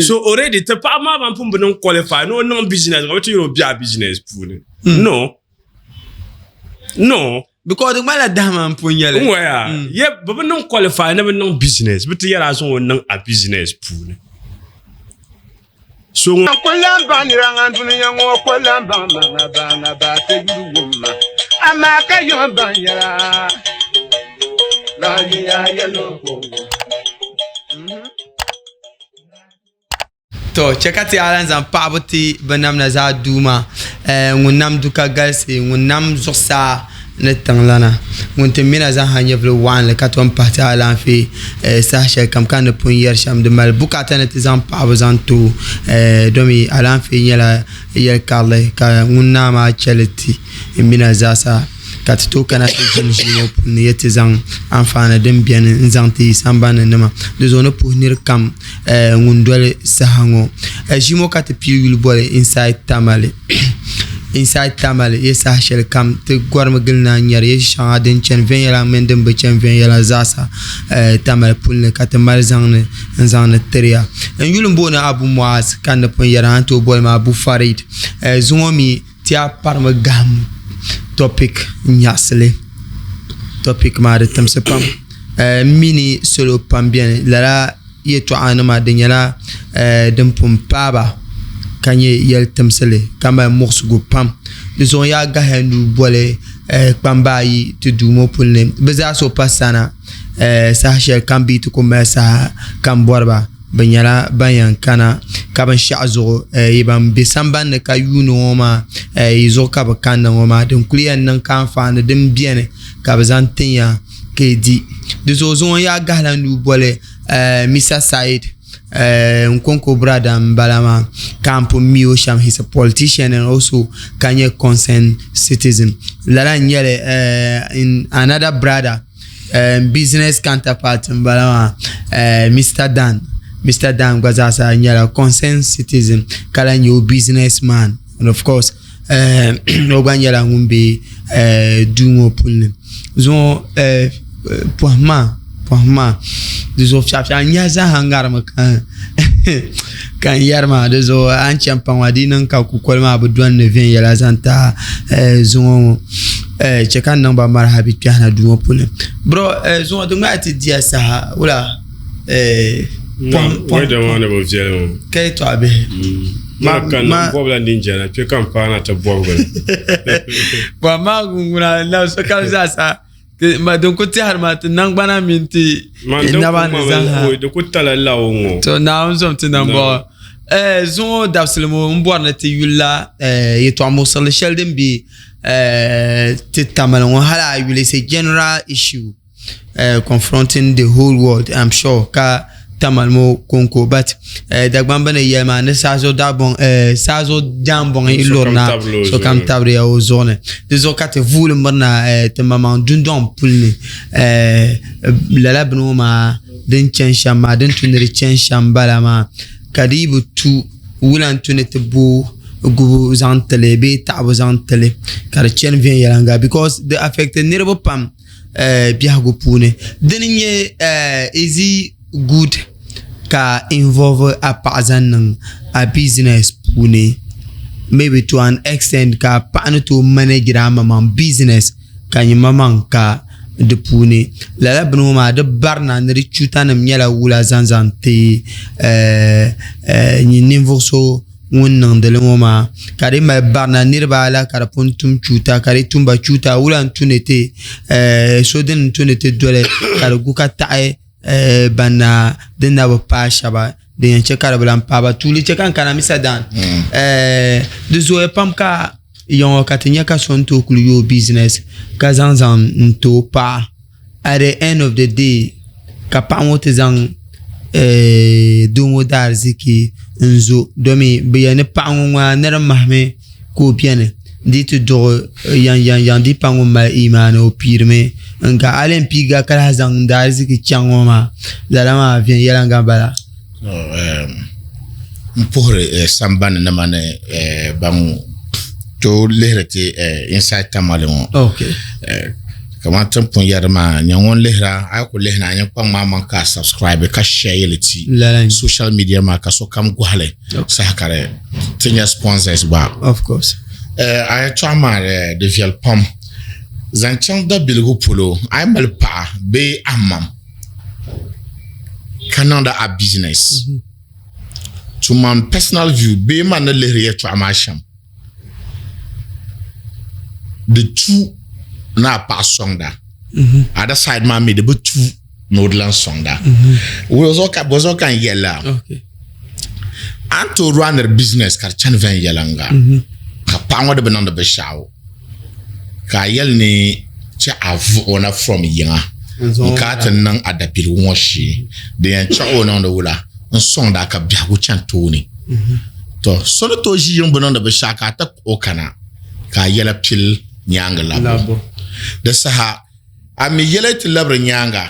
So already ti paɣaba maa ban pun bi niŋ qualify ni o niŋ business ka bi ti yɛli o bɛ a business puuni. No. No. Because di ŋmanila dahima n pun nyɛli. N waya. Ye bi bi niŋ qualify ni bi niŋ business. Bi ti yɛli a zaŋ o niŋ a business puuni. So ŋun. N ku lan baŋ nira ŋan dunia ŋɔ ku lan baŋ ma ŋa ba ŋa ba ti yuli wum ma, amaa ka yiŋ baŋ yɛla lahiya yɛlo ko. To chɛ ka ti a lan zaŋ paɣibu ti bɛ namda zaa Duuma, ŋun nam du ka galisi, ŋun nam zuɣusaa ni tiŋlana, ŋun ti mina zaa nyɛvili waɣinli ka tom pahi ti alaafee saha shɛli kam ka ni pun yɛri shɛm di mali bukaata ni ti zaŋ paɣibu zaŋ ti o domi alaafee nyɛla yɛl karili ka ŋun naa maa chɛ li ti mina zaasa ka ti tooi kana ti ʒini ʒii ŋɔ puuni ni ti zaŋ anfaani din beni n-zaŋ ti yi sambani nima di zuɣu ni puhi niri kam ŋun doli saha ŋɔ ʒii ŋɔ ka ti pii yuli boli Inside Tamale Inside Tamale ye saha shɛli kam ti gɔrimi gili na n-nyari yɛl shɛŋa din chani viɛnyɛla mini din bi chani viɛnyɛla zaasa Tamale pulini ka ti mali zaŋni n-zaŋdi tiri ya. N yuli m-booni Abu Muaz ka n ni pun yɛri a ni tooi boli ma Abu Farid. Zuŋɔ mi ti a parimi gahim topic n-nyaɣisi li. Topic maa di timsi pam. M mi ni salo pam beni lala yɛltɔɣa nima di nyɛla din pun paai ba ka nyɛ yɛli timsili ka mali muɣisigu pam di zuɣu yaa gahiya nuu boli kpamba ayi ti duu ŋɔ puuni bɛ zaa so pa sana saha shɛli kam bɛ yi ti ku mali saha kam bɔri ba bɛ nyɛla ban yɛn kana ka binshɛɣu zuɣu yi ban be sambani ni ka yuuni ŋɔ maa yi zuɣu ka bɛ kanna ŋɔ maa din kuli yɛn niŋ ka anfaani din beni ka bɛ zaŋ tin ya ka yi di. Di zuɣu zuŋɔ yaa gahila nuu boli Misa Said n konko brada n bala maa ka n pun mi o shɛm he's a politician and also ka nyɛ concerned citizen lala n nyɛli another brother business counterpart n bala maa Mr Dan Mr Dan gba zaa sa nyɛla concerned citizen ka lahi nyɛ o business man and of course o gba nyɛla ŋun be duu ŋɔ puuni zuŋɔ pɔhim maa pɔhim maa di zuɣu fiɛɣu fiɛɣu nyahi zaaha ŋarimi ka n yɛri maa di zuɣu a ni chɛni paŋ maa di yi niŋ ka kukoli maa bi dɔni ni viɛnyɛla zaŋ ti a zuŋɔ ŋɔ chɛ ka n niŋ ba maraha bi kpɛhina duu ŋɔ puuni bro zuŋɔ di ŋmaya ti diya saha wula Wɛda maa ni bi viɛli ŋɔ. Ka yɛtɔɣa bihi. Ma ka bɔbila ninjana kpe ka n paana ti bɔbigi li. Bɔhim maa ŋuna na sokam zaa sa ma din ku tɛhiri ma ti naŋgbana mini ti naba ni zaa. Di ku tala lawo ŋɔ. To Naawuni zom ti nambɔɣu. Zuŋɔ dabisili ŋɔ m bɔri ni ti yulila yɛtɔɣ muɣisirili shɛli din be ti Tamale ŋɔ hali a yuli it's a general issue. confronting the whole world I'm sure ka Tamale ŋɔ konko but Dagbamba ni yɛli maa ni saa zuɣu dagbɔŋ saa zuɣu jaanbɔŋ yi luri na sokam tabiriya o zuɣu ni di zuɣu ka ti vuuli mirina ti maŋmaŋ dundɔŋ puli ni lala bini ŋɔ maa din chani shɛm maa din tu ni di chani shɛm bala maa ka di yi bi tu wula n-tu ni ti bo gubu zaŋ tili bee taɣibu zaŋ tili ka di chani viɛnyɛliŋga because di affect niriba pam. biɛhigu puuni dini n-nyɛ is it good ka involve a paɣa zaŋ niŋ a business puuni maybe to an extent ka paɣa ni tooi manage a maŋmaŋ business ka nyɛ maŋmaŋ ka di puuni lala bini ŋɔ maa di barina ni di chuutanima nyɛla wula zaŋ zaŋ ti ninvuɣ so ŋun niŋdi li ŋɔ maa ka di mali barina niriba la ka di pun tum chuuta ka di tumba chuuta wula n tu ni ti so dini n tu ni ti doli ka di gu ka taɣi ban na din na bi paai shɛba din yɛn chɛ ka di bi lahi paai ba tuuli chɛ ka n kana Mr. Dan di zooya pam ka yaŋɔ ka ti nya ka so ni tooi kuli yooi business ka zaŋ zaŋ n ti o paɣa At the end of the day ka paɣa ŋɔ ti zaŋ doo ŋɔ daariziki n zo domi bi yɛli ni paɣa ŋɔ ŋuna ni di mahami ka o biɛni di ti duɣi yan yan yan di pa ŋun mali imaani o piirimi n ga a lee piiga ka lahi zaŋ n daariziki chaŋ ŋɔ maa lala maa viɛnyɛliŋga n bala. N puhiri sambani nima ni ban tooi lihiri ti inside Tamale ŋɔ. Kamani ti ni pun yɛri maa, nyɛ ŋun lihira, a yi ku lihina a nyɛ kpaŋ maa maŋ ka a subscribe ka share li ti social media maa ka sokam gɔhi li saha ka di ti nya sponsors gba. Of course. A yɛtɔɣa maa di viɛli pam. Zaŋ chaŋ dabiligu polo, a yi mali paɣa bee a mam ka niŋdi a business, to my personal view bee man ni lihiri yɛtɔɣa maa shɛm, di tu ni a paɣa sɔŋda other side maa mi di bi tu ni o di lan sɔŋda bɔzuɣu ka n yɛli la a ni tooi runiri business ka di chani viɛnyɛliŋga ka paɣa ŋɔ di bi niŋdi binshɛɣu ka a yɛli ni chɛ a vuɣi o na from yiŋa n ka ti niŋ a dabiligu ŋɔ shee din yɛn chɛ o niŋdi wula n sɔŋda ka biɛhigu chani tooni. To so ni tooi ʒi yiŋ bi niŋdi binshɛɣu ka a ti kpuɣi o kana ka a yɛla pili nyaaŋa labbu. Di saha a mi yɛla ti labiri nyaaŋa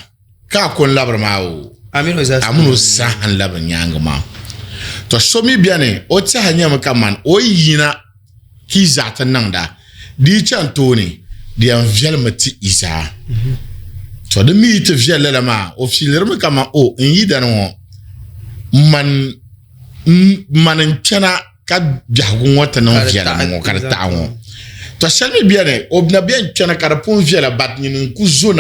ka a ko n-labiri maa o, a mini o zaaha n-labiri nyaaŋa maa. To so mi beni o tɛha nyɛmi kaman o yi yina ka yi zaa ti niŋda, di yi chani tooni di yɛn viɛlimi ti yi zaa. To di mi yi ti viɛli lala maa o fiilirimi kaman o n yidana ŋɔ man mani n kpɛna ka biɛhigu ŋɔ ti niŋ viɛla ŋɔ ka di taɣi ŋɔ to shɛli mi biɛni o na bɛn kpɛna ka di pun viɛla but nyini n ku zo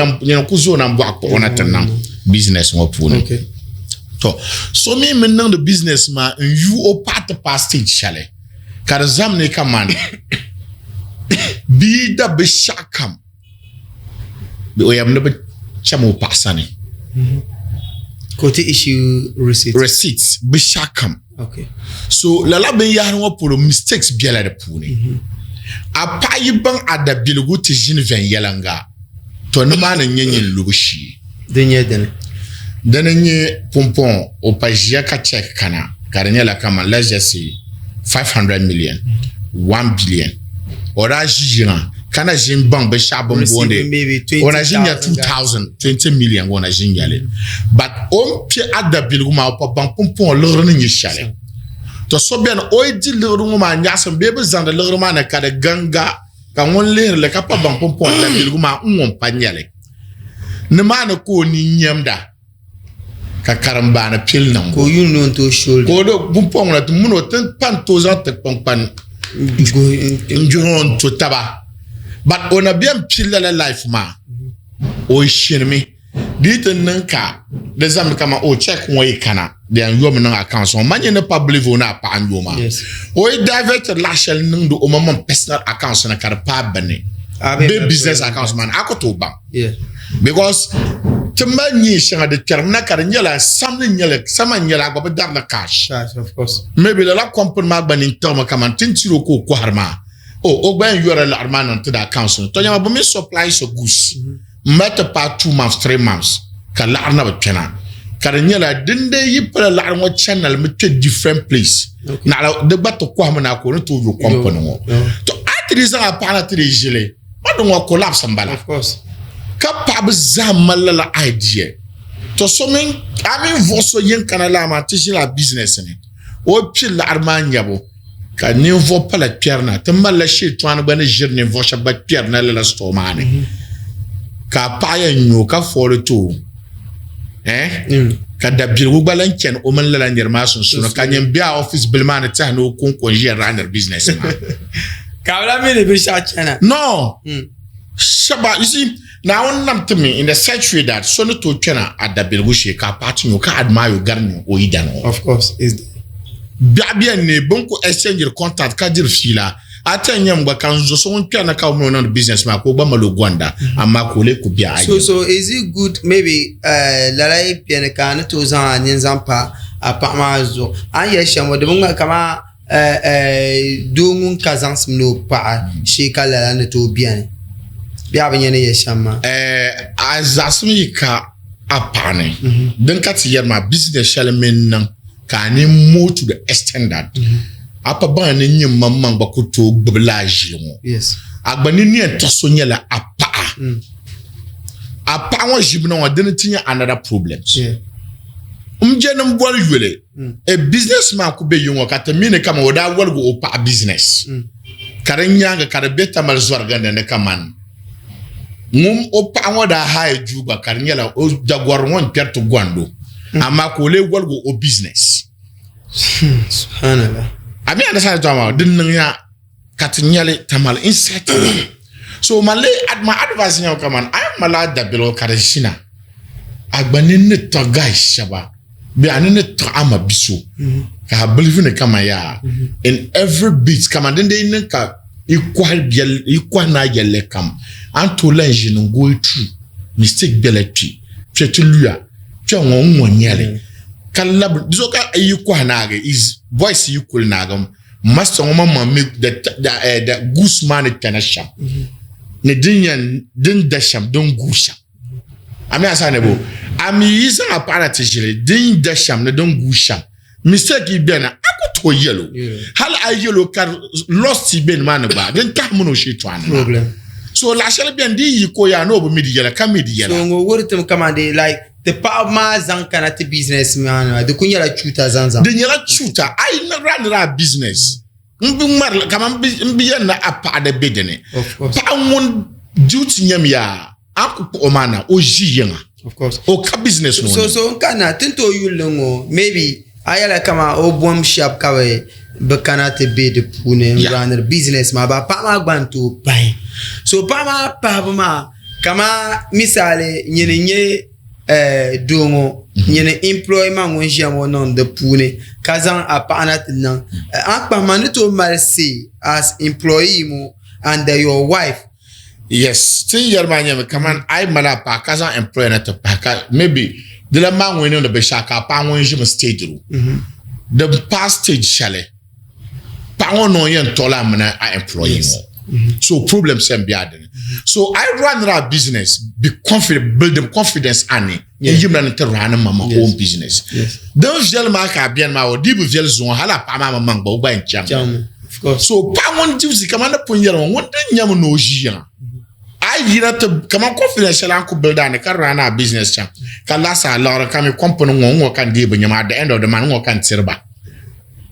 na bɔɣu kpuɣi na ti niŋ business ŋɔ puuni to so mi mi niŋdi business maa n yu o paɣa ti paai stage shɛli ka di zamni kamani bia da bi shɛɣu kam o yɛm ni bi chɛm o paɣa sani ka o ti issue receipt receipt binshɛɣu kam okay so lala binyahari ŋɔ polo mistakes bela di puuni a paɣa yi baŋ a dabiligu ti ʒini viɛnyɛliŋga to nimaani n-nyɛ nyin lubu shee Di nyɛ dini? Dini n-nyɛ pumpɔŋɔ o pa ʒiya ka check kana ka di nyɛla kaman let's just say 500 million, 1 billion. O daa ʒi yiŋa ka na ʒi n-baŋ binshɛɣu bini booni o na ʒi nya 2000, 20 million o na ʒi nya li but o ni kpe a dabiligu maa o pa baŋ pumpɔŋɔ liɣiri ni nyɛ shɛli. To so beni o yi di liɣiri ŋɔ maa nyaɣisim bee bɛ zaŋdi liɣiri maa na ka di ganga ka ŋun lihiri li ka pa baŋ pumpɔŋɔ dabiligu maa n ŋun pa nyɛli. Nimaani ka o nini nyamda ka karimbaani pili niŋbu. Ka o yuuni ni o ni tooi shoulder. Ka o do pumpɔŋ la ti mini o ti pa n-tooi zaŋ ti kpaŋkpani n-juhi o n-to taba. But o na bɛn pili lala life maa o shinimi di yi ti niŋ ka di zami kaman o check ŋɔ yi kana di yɛn yomi niŋ accounts ŋɔ. Man nyɛ ni pa believe o ni a paɣa n-yo maa. O yi divert laɣ shɛli niŋdi o maŋmaŋ personal accounts ni ka di paai bini bee business accounts maa ni a ku tooi baŋ because ti mali nyee shɛŋa di kpɛrimi na ka di nyɛla sam ni nyɛli sama n nyɛli a gba bi darili cash maybe lala company maa gba nini tiɣimi kamani ti ni tiri o ka o kɔhiri maa o o gba yɛn yɔrila laɣiri maa niŋ ti di accounts ni to nyama bi mi supply so goods m mali ti paai 2 months 3 months ka laɣiri na bi kpɛna ka di nyɛla din dee yi pala laɣiri ŋɔ channel mi kpɛ different place naɣila di gba ti kɔhimi na ka o ni tooi yo company ŋɔ to a ti di zaŋ a paɣa na ti di ʒili ma di ŋɔ collapse n bala ka paɣaba zaa mali lala idea to so mini a mini vuɣu so yin kana laa maa ti ʒila business ni o kpi laɣiri maa nyabu ka ninvuɣu pala kpɛri na ti malila sheetɔɣani gba ni ʒiri ninvuɣu shɛba gba kpɛri na lala store maa ni ka a paɣa yɛn nyu o ka fooli ti o eh? Ka dabiligu gba lan chani o mini lala niri maa sunsuuni ka nyin be a office bili maa ni tɛha ni o kɔŋko n-ʒiya raaniri business maa. Ka bɛ lahi mi ni binshɛɣu chana. No! Shɛba, you see, Naawuni nam ti mi in the such way that so ni tooi kpɛna a dabiligu shee ka a paɣa ti nyo ka admire o gari nyo o yidana ŋɔ. Of course, is there. Biɛɣu bɛni ni bɛ ni ku exchange contact ka diri fiila, a ti yɛn nyami gba ka n zo so ŋun kpɛrina ka o mini o niŋdi business maa ka o gba mali o gɔnda amaa ka o lee ku be a So yiŋ. so is it good maybe lala yi beni ka a ni tooi zaŋ a nini zaŋ pa a paɣa maa zuɣu a ni yɛli shɛm ŋɔ di bi ŋmani kaman doo ŋun ka zaŋsim ni o paɣa shee ka lala ni tooi beni bee a bi nya ni yɛli shɛm maa. A zaɣisim yi ka a paɣa ni din ka ti yɛri maa business shɛli mini niŋ ka a ni mooi to the extent that a pa baŋ ni nyɛ maŋmaŋ gba ku tooi gbubi laa ʒili ŋɔ a gba ni ni yɛn tiɣi so nyɛla a paɣa a paɣa ŋɔ ʒibina ŋɔ dini ti nyɛ another problems n je ni n boli yuli a business man ku be yiŋɔ ka ti mi ni kaman o daa woligi o paɣa business ka di nyaanga ka di be Tamale zɔriga ni ni kaman Ŋun o paɣa ŋɔ daa haai duu gba ka di nyɛla o dagɔri ŋɔ n-kpɛri ti gɔndo amaa ka o lee woligi o business. Subhanallah. A mi understand yɛltɔɣa maa? Din niŋya ka ti nyɛli Tamale inside Tamale. So man lee my advice nyɛla kaman a yi mali a dabiligu ka di ʒina a gba nini ni tiɣi guys shɛba bee a nini ni tiɣi a ma bi so ka a believe ni kaman yaa in every bit kaman din dii niŋ ka yi kɔhi biɛli yi kɔhi naai yɛlli kam a ni tooi lahi ʒini n go through mistake bela kpe kpe ti luya kpe ŋɔ n ŋɔ nyɛli ka labi di zuɣu ka yi kɔhi naagi is boys yi kuli naagi master ŋɔ maŋmaŋ mi the the eh, the goose maa ni kpɛna shɛm ni din yɛn din da shɛm din guui shɛm a mi asa ni bo a mi yi zaŋ a paɣa na ti ʒili din da shɛm ni din guui shɛm mistake yi bɛni a ku tooi yɛlo hali a yɛlo ka lost yi bɛ nimaani gba din tahi mini o shee tɔɣani problem so laɣa shɛli bɛni di yi ko yaa ni o bi mi di yɛla ka mi di yɛla so ŋɔ wuritimi kamani dee like ti paɣaba maa zaŋ kana ti business maa ni maa di ku nyɛla chuuta zaŋ zaŋ di nyɛla chuuta a yi ranila a business n bi ŋmarili kaman n bi yɛn ni a paɣa di be dini paɣa ŋun duty nyɛm yaa a ku kpuɣi o maa na o ʒi yiŋa o ka business ŋɔ so so n kanna ti ni tooi yuli li ŋɔ maybe a yɛla kaman o bom shɛba ka bi bi kana ti be di puuni n runiri business maa ba paɣa maa gba n tooi pahi so paɣa maa pahibu maa kaman misali nyini n nyɛ doo ŋɔ nyini employ ma ŋun ʒiya ŋɔ niŋ di puuni ka zaŋ a paɣa na ti niŋ a kpahima ni tooi mali say as employee ŋɔ and your wife. Yes, ti ni yɛri maa nyɛmi kaman a yi mali a paɣa ka zaŋ employer na ti pahi ka maybe di lan maa ŋun niŋdi binshɛɣu ka a paɣa ŋun ʒimi stage ru din paai stage shɛli paɣa ŋɔ ni o yɛn tuɣila a mini a employee ŋɔ so problem sɛn bɛ a dini so a yi run a business be confident build the confidence a ni n yimina ni ti run ma ma own business din viɛli maa ka a bɛni maa o dii bi viɛli zuŋɔ hali a paɣa maa ma maŋ gba o gba yɛn chaŋ so paɣa ŋun duty kamani ni pun yɛli ŋɔ ŋun din nyɛmi ni o ʒi yiŋa a yi yina ti kaman confidence shɛli a ni ku build a ni ka run a business chaŋ ka laɣisi a liɣiri ka mi company ŋɔ ŋɔ ka n deei bi nyɛma at the end of the month ŋɔ ka n tiri ba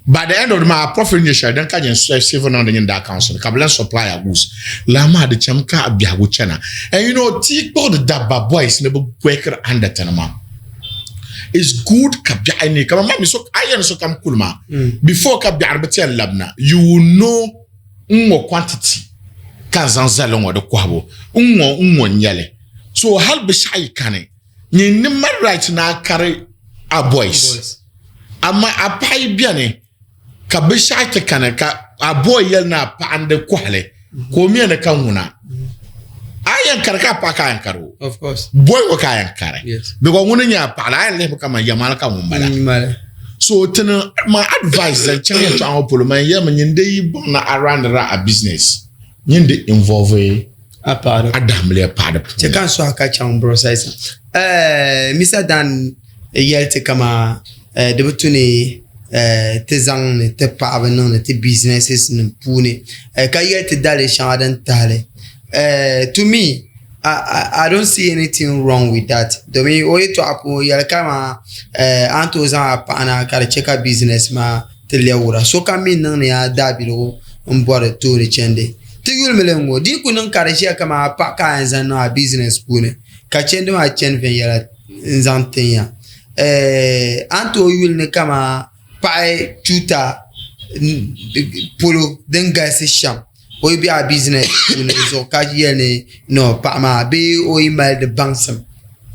by the end of the month a profit nyɛ shɛli din ka nyɛ save niŋdi nyin daa council ka bi lan supply a goods laa maa di cham ka a biɛhigu chana and you know ti kpuɣiri dabba boys ni bi workiri under tini maa it's good ka biɛɣu ni kaman ma mi so a yɛn sokam kuli maa before ka biɛɣu bi ti yɛn labina you will know n ŋɔ quantity ka n zaŋ zali ŋɔ di kɔhibu n ŋɔ n ŋɔ n nyɛli so hali binshaɣu yi kani nyin ni mali right ni a kari a boys amaa a paɣa yi bɛni ka binshaɣu ti kani ka a boy yɛli ni a paɣa n di kɔhili ka o mi ni ka ŋuna a yɛn kari ka a paɣa ka a yɛn kari o boy ŋɔ ka a yɛn kari because ŋuni nyɛ a paɣa la a yɛn lihimi kaman yamali ka ŋun bala so tini my advice zaŋ chaŋ yɛltɔɣa ŋɔ polo man yɛlimi nyin di yi baŋ ni a run-ila a business nyin di involve a paɣa a dahimliya paɣa di puuni. Chɛ ka n sɔhi ka chaŋ bro size. Eh, Mr. Dan yɛli ti kama eh, di bi tu ni eh, ti zaŋ ni ti paɣaba niŋ ni ti businesses nim puuni eh, ka yɛli ti daliri shɛŋa din tahili. Eh, to me, I, I, I don't see anything wrong with that. Domin o yɛtɔɣa puuni o yɛli kama eh, a ni tooi zaŋ a paɣa na ka di chɛ ka business maa ti lɛbigura. Sokam mi niŋdi ya daabiligu m-bɔri tooni chandi. Ti yulimi li n-ŋɔ, di yi ku niŋ ka di ʒiya kaman a paɣa ka a yɛn zaŋ niŋ a business puuni ka chandi maa chani viɛnyɛla n-zaŋ tin ya. Ɛɛh a ni tooi yuli ni kaman paɣa chuuta polo din galisi shɛm o yi be a business puuni zuɣu ka yɛli ni no paɣa maa bee o yi mali di baŋsim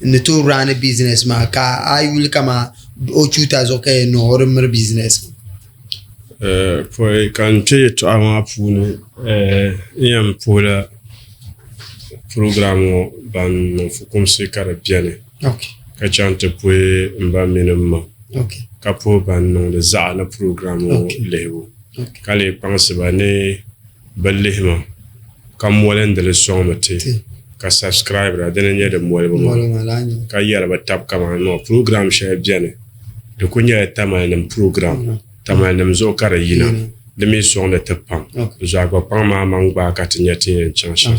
n-ni tooi run business maa ka a yuli kaman o chuuta zuɣu ka yɛli no o di miri business maa. Pɔi ka n kpe yɛltɔɣa maa puuni n yɛn puhila program ŋɔ ban niŋ fukumsi ka di beni ka chaŋ ti puhi m ba mini m ma ka puhi ban niŋdi zaɣa ni program ŋɔ lihibu ka lee kpaŋsi ba ni bɛ lihi ma ka molindi li sɔŋmi ti ka subscribira dini n-nyɛ di molibu maa ka yɛri bɛ tab kamani noo program shɛli beni di kuli nyɛla Tamale-nim program Tamale-nim zuɣu ka di yina di mi sɔŋdi ti pam di zuɣu a gba kpaŋ maa maŋ gbaai ka ti nya ti ni yɛn chaŋ shɛm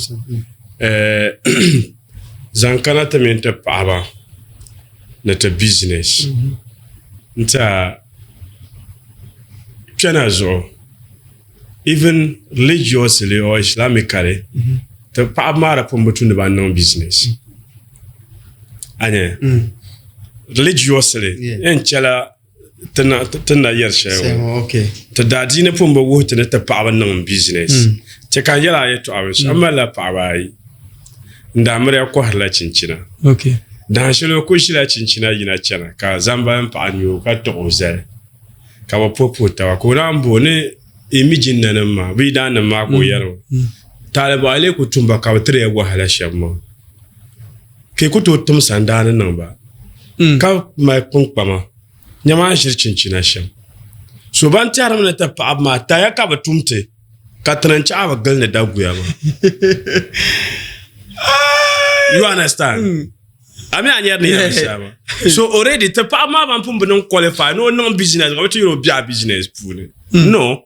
zaŋ kana ti mini ti paɣaba ni ti business n tiɛha kpɛna zuɣu even religiously or Islamically. Ti paɣaba maa di pun bi tu ni ban niŋ business. A nya? Religiously, yɛn chɛla ti na yɛri shɛli ŋɔ. Ti daadiini pun bi wuhi ti ni ti paɣaba niŋ business. Chɛ ka n yɛli a yɛtɔɣa binshɛɣu. M malila paɣaba ayi. N daa miriya kɔhirila chinchina. Dahin shɛli o kuli ʒila chinchina yina chana ka zambali m paɣa nya o ka tuɣi o zali ka bɛ puhi puhi taba ka o naan bo ni yi mi jinnanim maa bɛ yidaannim maa ka o yɛri ba, Taali bɔɣa lee ku tum ba ka bɛ tiri ya wahala shɛm maa, ka yi ku tooi tim sandaani niŋ ba ka mali kpiŋkpama nyama a ni ʒiri chinchina shɛm. So ban tɛhirimi ni ti paɣiba maa taya ka bɛ tum ti, ka ti niŋ chaɣa bi gili ni daguya maa. You understand? A mi a nyɛri ni yɛri shɛli maa. So already ti paɣaba maa ban pun bi niŋ qualify ni o niŋ business ka bi ti yɛli o bɛ a business puuni. No.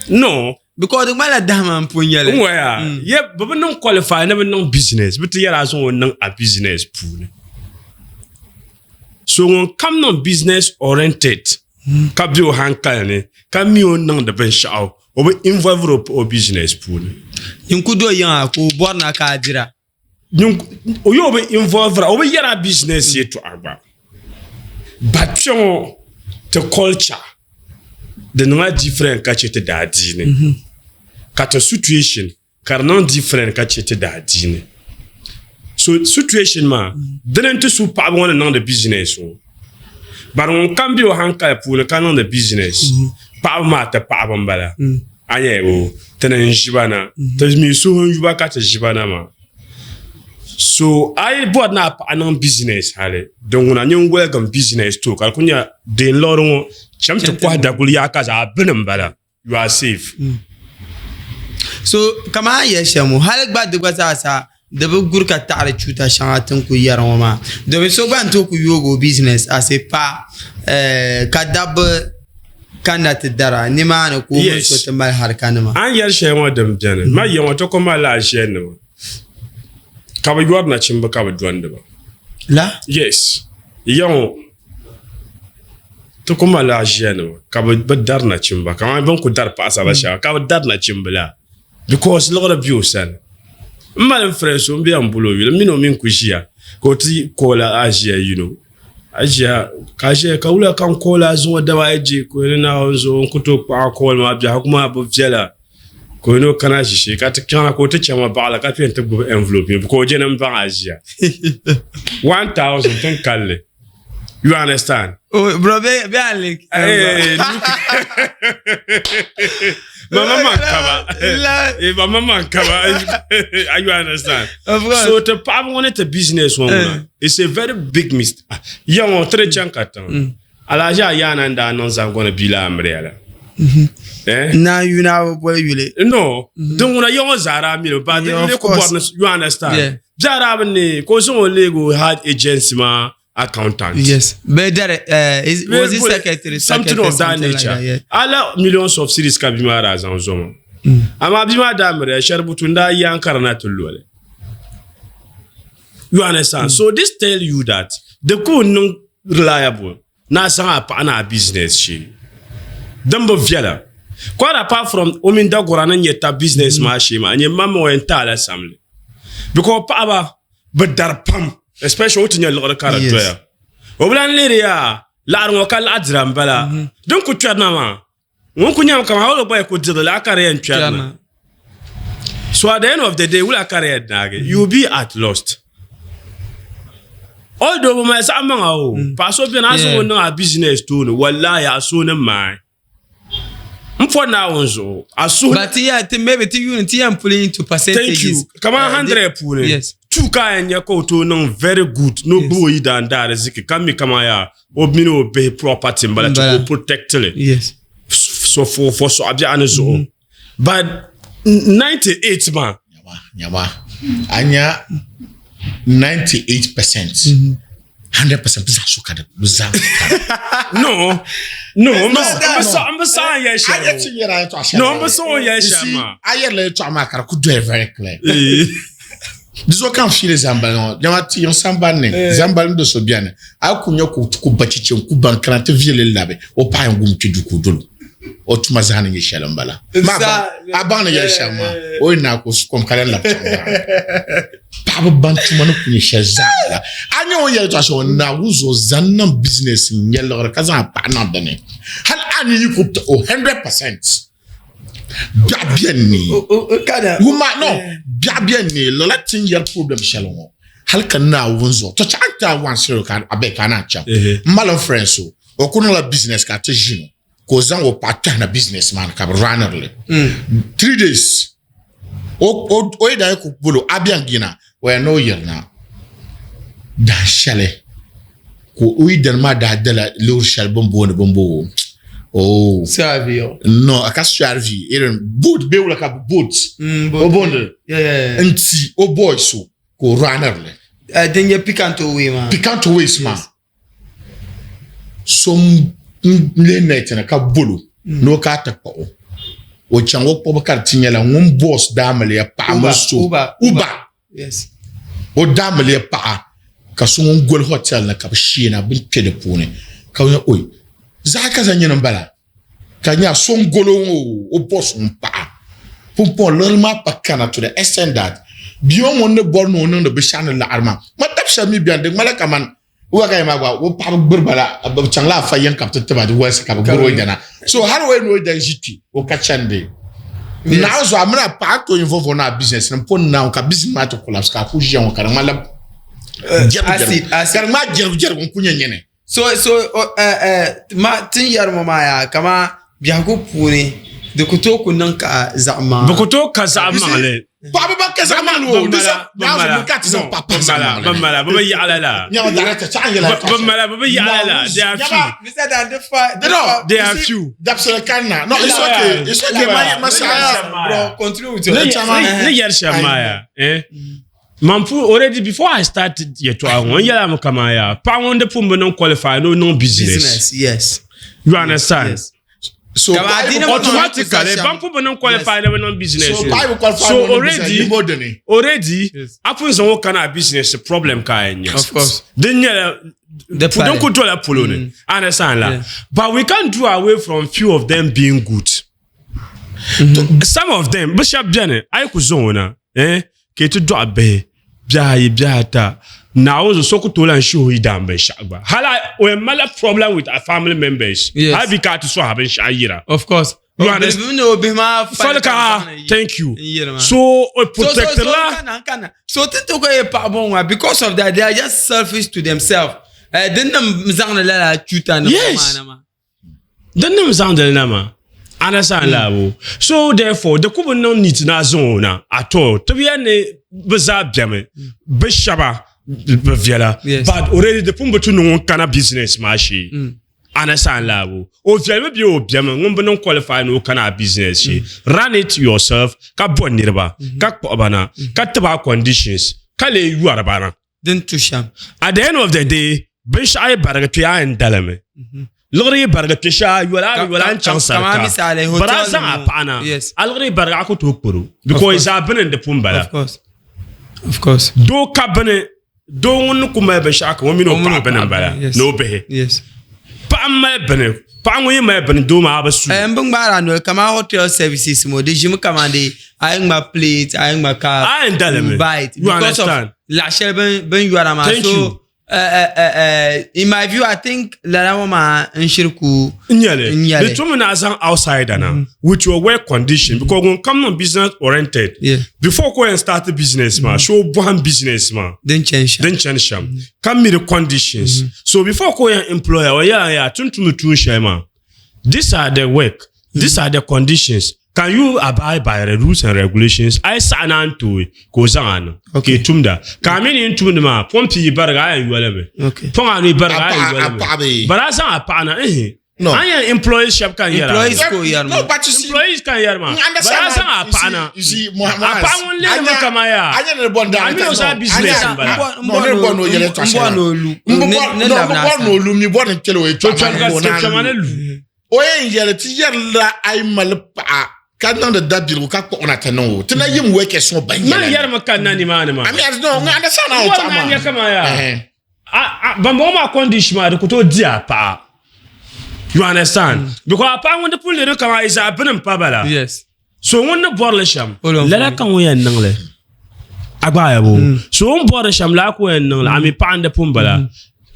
No. Because di ŋmanila dahima n pun nyɛli. N waya. Ye bi bi niŋ qualify ni bi niŋ business bi ti yɛri a zaŋ o niŋ a business puuni. So ŋun kam niŋ business oriented ka be o hankali ni ka mi o ni niŋdi binshɛɣu o bi involve o business puuni. Nyin ku do yiŋa ka o bɔri na ka a dira. O yi o bi involve o bi yɛra business yɛltɔɣa gba but kpɛ ŋɔ ti culture di niŋla different ka chɛ ti daadiini ka ti situation ka di niŋ different ka chɛ ti daadiini so situation maa dini n ti su paɣaba ŋɔ ni niŋdi business ŋɔ bari ŋun kam bɛ o hankali puuni ka niŋdi business paɣaba maa ti paɣaba n bala a nyɛ o ti ni n ʒiba na ti mi suhu n yuba ka ti ʒiba na maa so a yi bɔri ni a paɣa niŋ business hali din ŋuna nyin woligim business to ka di ku nyɛ deen liɣiri ŋɔ cham ti kɔhi daguli yaɣa ka zaa bini n bala you are safe. So kamani a ni yɛli shɛm ŋɔ hali gba di gba zaa sa di bi guri ka taɣari chuuta shɛŋa ti ni ku yɛri ŋɔ maa domin so gba n tooi ku yoogi o business as a paɣa eh, ka dabba kanna ti dara nimaani ka o mini so ti mali harika nima. A ni yɛli shɛli ŋɔ din beni ma ya ŋɔ ti ku malila aʒiɛnima ka bi yɔri nachimba ka bi dɔndi ba. La? Yes. Ya ŋɔ Ti ku malila ʒiya nima ka bi dari nachimba kamani bini ku dari paɣasara shɛba ka bi dari nachimba la because liɣiri bɛ o sani n mali n friend so n bɛ yɛn boli o yuli n mini o mi n ku ʒiya ka o ti kooli aʒiya yino aʒiya ka aʒiya ka wula ka n kooli a zuŋɔ daba ayi je ka o yɛli Naawuni zuɣu n ku tooi kpaɣi kooli maa biɛhigu maa bi viɛla ka o yɛli o kana ʒishee ka ti chaŋ ka o ti chɛ ma baɣali ka kpɛ n ti gbubi envelope ka o je ni n baŋ aʒiya 1000 tin kalli You understand? Oh, bro, be, be a link. Hey, look. Mama man kaba. Eh, mama man kaba. You understand? Of course. So to paɣaba ŋɔ ni ti business ŋɔ ŋuna, it's a very big mistake. Ya ŋɔ ti di chaŋ ka tiŋ. Alhaji Ayaana n daa niŋ zaŋgɔni bia la amiliya la. Eh? Na yuna bi boli yuli. No, din ŋuna ya ŋɔ zaa daa mili ba Yeah, di of ku course. bɔri ni you understand? Yeah. Bia daa bi ne ka o zaŋ o leegi o hard agency maa accountant. Yes. But that, is, was he secretary? Something secretary, of that something nature. Like that, yeah. Ala millions of series ka bia maa daa zaŋ zoma. Amaa bia maa daa miriya shɛributu n daa yi Ankara na ti loli. You understand? So this tell you that the ku niŋ reliable ni a zaŋ a paɣa ni a business shee din bi viɛla. Quite apart from o mini Dagora ni nyɛ tab business maa shee maa, nyɛ maŋmaŋ o yɛn taala samli. Because paɣaba bi dari pam, especially o ti nyɛ liɣiri ka di doya. O bi lan lihiri yaa laɣiri ŋɔ ka laɣi dira m-bala. Din ku kpɛrina maa, ŋun ku nyami kaman hali o gba yi ku diri li lala ka di yɛn kpɛrina. So at the end of the day, wula ka di yɛn naagi? You will be at lost. Although bi mali zaɣ maŋa o, paɣa so beni a zaŋ o niŋ a business tooni, wallahi a suhu ni maai. N pɔ Naawuni zuɣu, a suhu But yeah, ti maybe ti yun ti yɛn pulling into percentages. Thank you. Kaman 100 puuni. Yes. Two ka a yɛn nya ka o tooi niŋ very good ni o gbubi o yidan daariziki ka mi kaman yaa o mini o bihi property n bala ti ka o protect li. Yes. So for for sɔɣa biɛɣu ni zuɣu. But 98 maa. Nyama, nyama. A nya 98 percent. 100 percent bi zaɣ so ka di bi zaɣ No. No, n bi saɣi n yɛli shɛli. A yɛ ti yɛra yɛltɔɣa shɛli. No, n bi saɣi o yɛli shɛli maa. A yɛrila yɛltɔɣa maa ka di ku doya very clear. Di zuɣu ka n fiili zambali ŋɔ dama ti yiŋ sambani ni zambali ni do so biɛni a ku nyɛ ka o ti ku ba chiche n ku baŋ kana ti viɛli labi o paɣa yɛn gum kpɛ duu ka o dolo. o tuma zaa ni nyɛ shɛli n bala a baŋ ni yɛli shɛm maa o yi naai ka o su kom ka lahi labi chaŋ daa paɣaba ban tuma ni ku nyɛ shɛli zaa la a nyɛ o ni yɛli tɔɣa shɛm o Naawuni zuɣu zaŋ niŋ business n nyɛ liɣiri ka zaŋ a paɣa niŋ dini hali a ni yi ku o 100% biɛɣu bɛni ni wuma no biɛɣu bɛni ni lala ti ni yɛri problem shɛli ŋɔ hali ka Naawuni zuɣu to chaɣ ti a one scenario ka a bɛ ka a naan chaŋ n mali n friend so o ku niŋla business ka a ti ʒini o ka o zaŋ o paɣa kpɛhina business maa ni ka bi runner li 3 days o yi daa ku bolo a bɛn yina o yɛn ni o yirina dahin shɛli ka o yi dani maa daa dala loori shɛli bin booni bin boo oh Savio. No ka CRV irin boat bee wula ka boat o booni n ti o boy so ka o runner li. Din nyɛ Picanto way maa. Picanto ways maa. So n lihi net ni ka bolo ni o ka ti kpuɣi o o chaŋ o kpuɣibu ka di ti nyɛla ŋun boss daamiliya paɣa mini so Uber o daamiliya paɣa ka so ŋun goli hotel ni ka bi sheena bin kpɛ di puuni ka bi nya oi zaɣa kaza nyini n bala ka nya so n golo ŋɔ o boss ŋun paɣa pumpɔŋɔ liɣiri maa pa kana to the extent that bia ŋɔ ŋun ni bɔri ni o niŋdi binshaɣu ni laɣiri maa ma tab shɛba mi bɛni di ŋmanila kamani Uba ka maa gba o paɣaba gbiri ba la bi chaŋla afa yiŋ ka bi ti tiba di wolisi ka bi gbiri o dana so hali o ni o dan ʒi kpi o ka chandi naawuni zuɣu a mini a paɣa to involve o na business ni pun naawuni ka business maa ti collapse ka a ku ʒiya ŋɔ ka di ŋmanila jɛrigu ka di ŋmaa jɛrigu jɛrigu n ku nyɛ nyini so so ma tin yɛri ŋɔ maa yaa kama biɛhigu puuni di ku tooi ku niŋ ka zaɣ maŋli. Bi ku tooi ka zaɣ maŋli. Paɣaba ban ka zaɣ maŋli o di zaŋ naawuni ka ti zaŋ paɣa pahi zaɣ maŋli. Ban mala bi bi yaɣila la. Nyɛma director chaɣ n yɛla. Ban mala bi bi yaɣila la they are few. Mr. Dan di fa. No they are few. Dabisili kanna no it's okay it's okay ma ma saya. Bro continue with your. Ni yɛri shɛm maa ya. Eh? Man pu already before I start yɛtɔɣa ŋɔ n yɛla mi kaman yaa paɣa ŋun di pun bi niŋ qualify ni o niŋ business. Business yes. You understand? Yes. So automatically ban pun bi niŋ qualify ni bi niŋ business. So paɣa bi qualify so already already a pun zaŋ o kana a business problem ka a yɛn nya. Of course. Din nyɛla din ku dola polo ni. Understand la? But we can't do away from few of them being good. Some of them, bɛ shɛba beni, a yi ku zaŋ o na, eh, ka yi ti dɔɣi bihi, bihi ayi, bihi ata, Naawuni zuɣu so ku tooi lan shihi o yidaan binshɛɣu gba. Hali o yɛn malila problem with a family members. Yes. Hali bi ka a ti sɔhi a binshɛɣu yira. Of course. You understand? Ni o bihi maa fali ka thank you. So o protect la. So ti ti ko ye paɣaba ŋɔ because of that they are just selfish to themselves. Eh, din nim zaŋdi lala chuta nim Yes. maa na maa. Din nim zaŋdili na maa understand laabu so therefore di ku bi niŋ neat ni a zaŋ o na at all ti bi yɛli ni bi zaa bɛmi bi shɛba bi viɛla but already di pun bi tu ni ŋun kana business maa shee understand laabu o viɛlimi bee o bɛmi ŋun bi niŋ qualify ni o kana a business shee run it yourself ka bo niriba ka kpuɣi ba na ka tiba conditions ka lee yɔri ba na din tu shɛm. At the end of the day, binshɛɣu yi barigi kpe a yɛn dalimi. Liɣiri yi barigi kpe shɛli a yoli a yoli a ni chaŋ sarika. But a zaŋ a paɣa na, a liɣiri yi barigi a ku tooi kparo because zaa bini n di pun bala. Of course. Doo ka bini, doo ŋun ni ku mali binshɛɣu kam o mini o paɣa bini n bala ni o bihi. Paɣa m mali bini, paɣa ŋun yi mali bini doo maa a bi su. N bi ŋmaari a noli kamani hotel services ŋɔ di ʒimi kamani dee a yi ŋma plate a yi ŋma cup A yɛn dalimi. bite You because of understand? laɣ shɛli bin yɔra maa Thank so you. in my view I think lala ŋɔ maa n shiri ku N nyɛli N nyɛli. di tumi ni a zaŋ outsider na with your work condition because ŋun kam niŋ business oriented Yeah. before ka o yɛn start business maa so o bɔhim business maa din chani shɛm din chani shɛm ka mi di conditions so before ka o yɛn employer o yɛla yaa ti ni tumdi tuun shɛli maa these are the work these are the conditions can you abide by the rules and regulations a yi saɣi ni a ni tooi ka o zaŋ a niŋ ka i tumda ka a mi ni n tumdi maa pɔmpi yi barigi a yɛn yolimi pɔŋ a ni barigi a yɛn yolimi but a zaŋ a paɣa na ehe No. A yɛn employees shɛba ka n yɛra. Employees ka o yɛri No, maa. but you see, Employees ka n yɛri maa. understand But a zaŋ a you paɣa see- na. You see, Muhammad. A paɣa ŋun lihiri mi kama yaa. Anya ni bɔ n A mi o zaa business n bala. No, ne bɔ n'o yɛlɛ tɔ N bɔ n'o lu. N bɔ Ne no, n labina bɔ sa. n'o lu mi bɔ ni kpɛlɛ o ye To kpɛma ni lu. O yɛn yɛli ti yɛrila a yi mali paɣa ka niŋdi dabiligu ka kpuɣi na ti niŋ o ti na yim workers ŋɔ ban Man yɛla yɛri mi ka na nimaani maa. I mean, no, n understand how N it's bɔri ni a nya kama yaa. Eh. Bambɔŋɔ maa condition maa di ku tooi di a paɣa. You understand? Because a paɣa ŋun di pun lihiri kaman yi zaa bini m-pa bala. Yes. So ŋun ni bɔrili shɛm, O lo lala ka ŋun yɛn niŋli. A gbaaya bo. So o ni bɔrili shɛm, lala ka o yɛn niŋli. A mi paɣa n-di pun bala.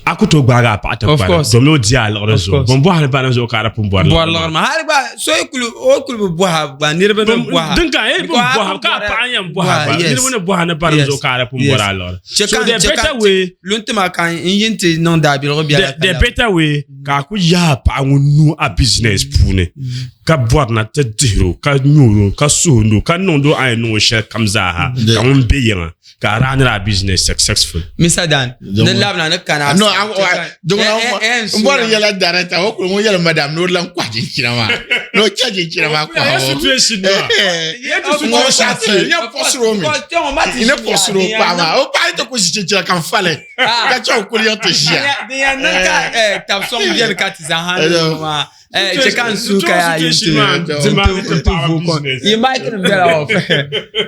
A ku tooi gbaagi a paɣa ti Of kpari course. domi o di a liɣiri Of zuɣu. course. Bɛn bɔhiri bana zuɣu ka a di pun bɔri Bɔri liɣiri maa. liɣiri maa. Hali gba so yi kuli o kuli bi bɔha gba niriba ni bɔha. Din ka eh, Because bɛn a bɔha pun ka a bɔri- paɣa yɛn bɔha bɔha, gba. yes. Niriba ni bɔha ni bana Yes. zuɣu ka a di pun Yes. bɔri a liɣiri. Chɛ So ka the chɛ ka better way lunti maa ka n yi ti niŋ daabiligu biɛla the better way ka a ku yaai paɣa ŋun nuu a business puuni ka bɔri na ti dihiri o ka nyuri o ka suhindi o ka niŋdi o a yɛn niŋ o shɛli kam zaaha ka ŋun be yiŋa ka a raaniri a business successful. Mr. Dan, ni labina ni kana. No, n bɔri yɛla director o kuli ŋun yɛli madam ni o lan kɔhi chinchina maa ni o chɛ chinchina maa kɔhibu. Ŋɔ saɣiti n yɛn puɣisiri o mi n ni puɣisiri o paɣa maa o paɣa yi ti ku ʒi chinchina ka n fali ka chɛ o kuli yiŋ ti ʒiya. Din yɛn niŋ ka tabi sɔŋ bɛni ka ti zaŋ ha niŋ maa. Chɛ ka n suhu ka yaa yi ti vooi kom. Yi mic nim bɛla off.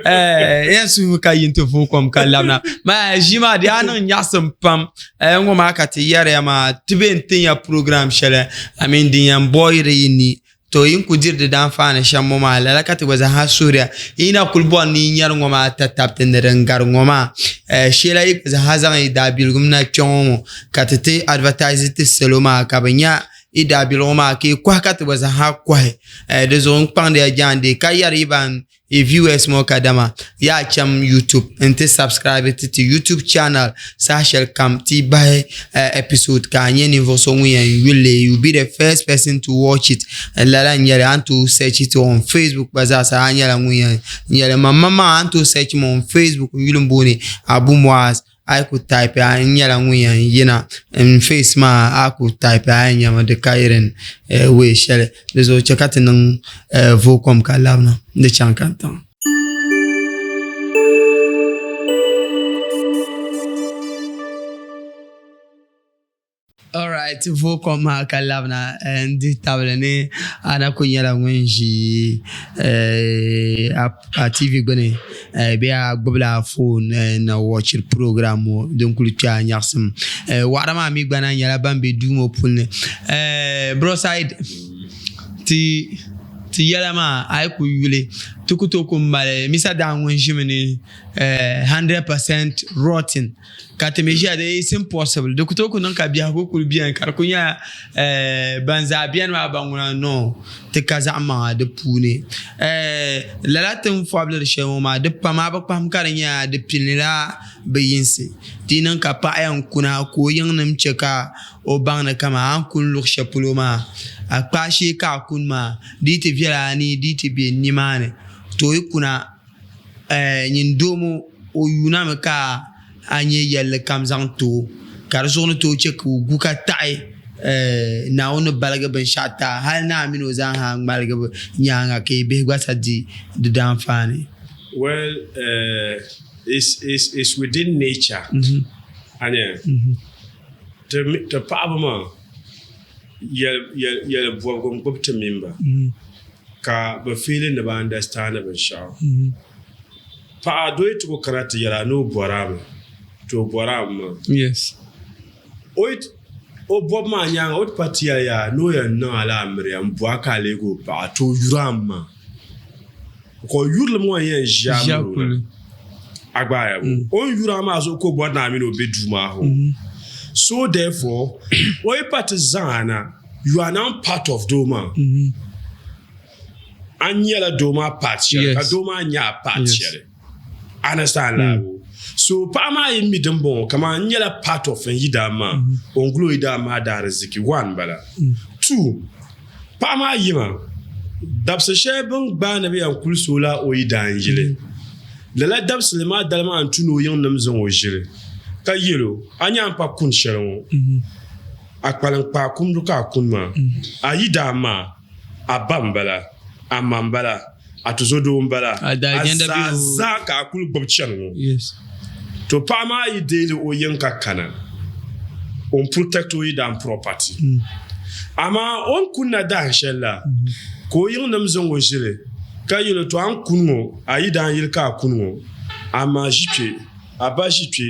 Yɛn suhu ka yi ti vooi kom ka labina. Maa ʒii maa di yaa niŋ nyaɣisim pam. Ŋɔ maa ka ti yɛriya maa ti be n-tin ya program shɛli I mean din yɛn bɔyiri yi ni To yi ni ku diri di daanfaani shɛm ŋɔ maa, lala ka ti gba zaa suhiriya. Yi na kul bɔri ni yi nyari ŋɔ maa tatabiti ni din gari ŋɔ maa, sheela yi gba zaa zaŋ yi daabiligum na kpe ŋɔ ŋɔ ka ti ti advertise ti salo maa ka bɛ nya yi daabiligu maa ka yi kɔhi ka ti gba zaa kɔhi. Di zuɣu n kpaŋdiya jaande ka yɛri yi ban Yi viewers ŋɔ kadama yaa cham YouTube n-ti subscribe ti ti YouTube channel saha shɛli kam ti bahi episode ka a nyɛ ninvuɣ so ŋun yɛn yuli li you be the first person to watch it lala n-nyɛli a ni tooi search ti on Facebook gba zaa sa a nyɛla ŋun yɛn nyɛli maŋmaŋ a ni tooi search ma on Facebook n yuli m-booni Abu Muaz A yi ku type a n nyɛla ŋun yɛn yina n face maa a ku type a yɛn nyɛmi di ka irin way shɛli di zuɣu chɛ ka ti niŋ vocom ka labina di chaŋ kantiŋ. Alright, Vocom maa ka labina n dihi tabili ni a na ku nyɛla ŋun ʒi a TV gbuni bee a gbubila a phone na watchiri program ŋɔ din kuli kpe a nyaɣisim. Waɣira maa mi gba na nyɛla ban be duu ŋɔ puuni. Bro Said, ti ti yɛla maa a yi ku yuli ti ku tooi ku mali Misa Daa ŋun ʒimi ni 100% rotten. Ka ti mi ʒiya di it's impossible di ku tooi ku niŋ ka biɛhigu kuli beni ka di ku nyɛla eh, ban zaa beni maa ban ŋuna no ti ka zaɣ maŋa di puuni eh, lala ti ni fɔbili shɛli ŋɔ maa di pam a bi kpahim ka di nyɛla di pilinila bi yinsi di yi niŋ ka paɣa yɛn kuna ka o yiŋnim chɛ ka o baŋ ni kaman a ni kuni luɣ shɛli polo maa a kpaai shee ka a kuni maa di yi ti viɛla a ni di yi ti be nimaani to o yi kuna eh, nyin doo ŋɔ o yuunami ka a nya yɛlli kam zaŋ ti o, ka di zuɣu ni tooi chɛ ka o gu ka taɣi eh, Naawuni ni baligi binshɛɣu ti a, hali ni a mini o zaa ha ŋmaligi bɛ nyaaŋa ka yi bihi gba sa di di daanfaani. Well, it's within nature. A nya, ti paɣaba maa yɛli bɔbigu n-gbubi ti mini ba. Ka bɛ feeli ni bɛ understand binshɛɣu. Paɣa doo yi ti ku kana ti yɛli a ni o bɔri a mi, to o bɔri a mi maa. Yes. O yi o bɔbu maa nyaaŋa o ti pa ti yɛli yaa ni o yɛn niŋ a la amiliya m-bɔ a ka a leegi o paɣa, to o yuri a mi maa. Ka o yurilim ŋɔ n-yɛn ʒi a Ʒi a miri o kuli. na. A gbaaya bɔ? O ni yuri a maa zuɣu ka o bɔri ni a mini o be duu maa hoo. So therefore, o yi pa ti zaŋ a na, you are now part of doo maa. A nyɛla doo maa part shɛli ka doo maa nyɛ a part shɛli. Understand la? So paɣa maa yi mi din bɔŋɔ kaman n nyɛla part of n yidaan maa, o ni guli o yidaan maa daariziki, one bala. Two, paɣa maa yima dabisi shɛli bɛ ni gbaai ni bɛ yɛn kulisi o la o yidaan yili. Lala dabisili maa dali maa n-tu ni o yiŋnim zaŋ o ʒili ka yɛl o, A nya a ni pa kuni shɛli ŋɔ, a kpalim kpaai kumdi ka a kuni maa. A yidaan maa, a ba m-bala, a ma m-bala, a tuzodoo m-bala, A a daagenda zaa bihu. zaa ka a kul gbibi chani ŋɔ. Yes. To paɣa maa yi deeli o yiŋ ka kana, o ni protect o yidaan property. Amaa o ni kunna dahin shɛli la, ka o yiŋnim zaŋ o ʒili ka yɛl o, To a ni kuni ŋɔ, a yidaan yili ka a kuni ŋɔ, amaa ʒi kpe, A ba ʒi kpe,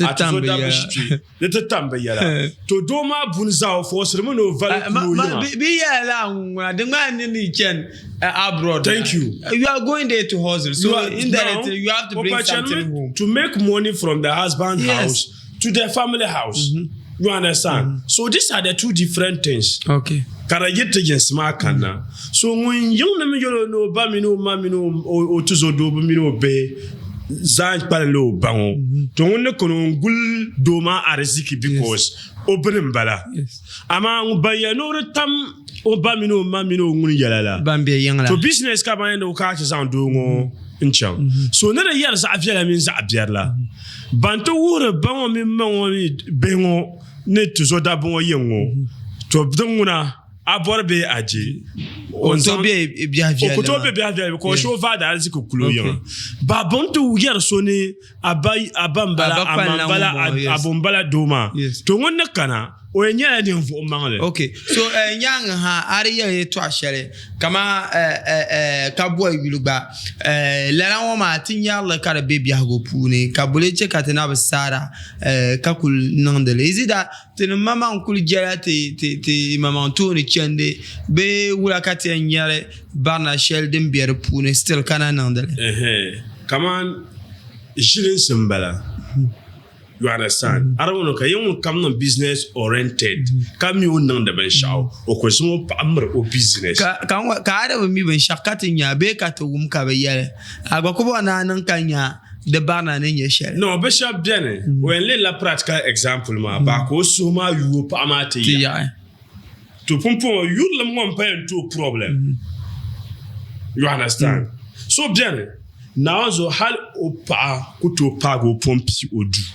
a tuzo dabba ʒi kpe, di ti tam bi yɛla. To doo maa buni zaa o fɔɔsirimi ni o vali kuli o yiŋa. Bi yɛla laa ŋuna di ŋmani ni ni chani abroad. Thank you. You are going there to hustle. So indirectly you have to bring something home. To make money from the husband house to the family house. You understand? So these are the two different things. Okay. Ka di yi ti yinsi maa kanna. So ŋun yiŋ ni mi yɛl o ni o ba mini o ma mini o tizɔdoobi mini o bihi zaa kpalinla o ba ŋɔ. To ŋun ni kani o n-guli doo maa ariziki because o bini m-bala. Amaa ŋun ban yɛli ni o di tam o ba mini o ma mini o ŋuni yɛla la. Ban be yiŋ la. To business ka ban yɛn ni o kana ti zaŋ doo ŋɔ n-chaŋ. So ni di yɛri zaɣ viɛla mini zaɣ biɛri la, ban ti wuhiri ba ŋɔ mini ma ŋɔ ni bihi ŋɔ ni tizɔdabba ŋɔ yiŋ ŋɔ, to din ŋuna a bɔri bee a je, o ku tooi be biɛhi viɛlli o ku tooi be biɛhi viɛlli because o vaai ariziki kuli o yiŋa. Ba bɔŋ ti yɛri so ni a ba a ba m-bala, a ma m-bala, a bo m-bala doo maa, to ŋun ni kana o yɛn nyɛla ninvuɣ maŋli. Ok, so nyaaŋa ha a di yɛli yɛtɔɣ shɛli kaman ka bɔhi yuli gba, lala ŋɔ maa ti nyari li ka di be biɛhigu puuni ka boli chɛ ka ti na bi saara ka kuli niŋdi li. Is it that tinim maŋmaŋ kuli jɛla ti maŋmaŋ tooni chandi bee wula ka ti yɛn nyari barina shɛli din be di puuni still ka na niŋdi li? Kaman ʒilinsi m-bala. You understand? A di ŋuni ka yi ŋun kam niŋ business oriented ka mi o niŋdi binshɛɣu o ku zaŋ o paɣa miri o business. Ka a di bi mi binshɛɣu ka ti nya bee ka ti wum ka bɛ yɛli a gba ku bɔri ni a niŋ ka nya di barina ni nyɛ shɛli. No, bɛ shɛba beni o yɛn lihila practical example maa baa ka o suhu maa yuui o paɣa maa ti yaɣi. To pumpɔŋɔ yurilim ŋɔ m-pa yɛn tooi problem. You understand? So beni Naawuni zuɣu hal o paɣa ku tooi paagi o pɔmpi o duu.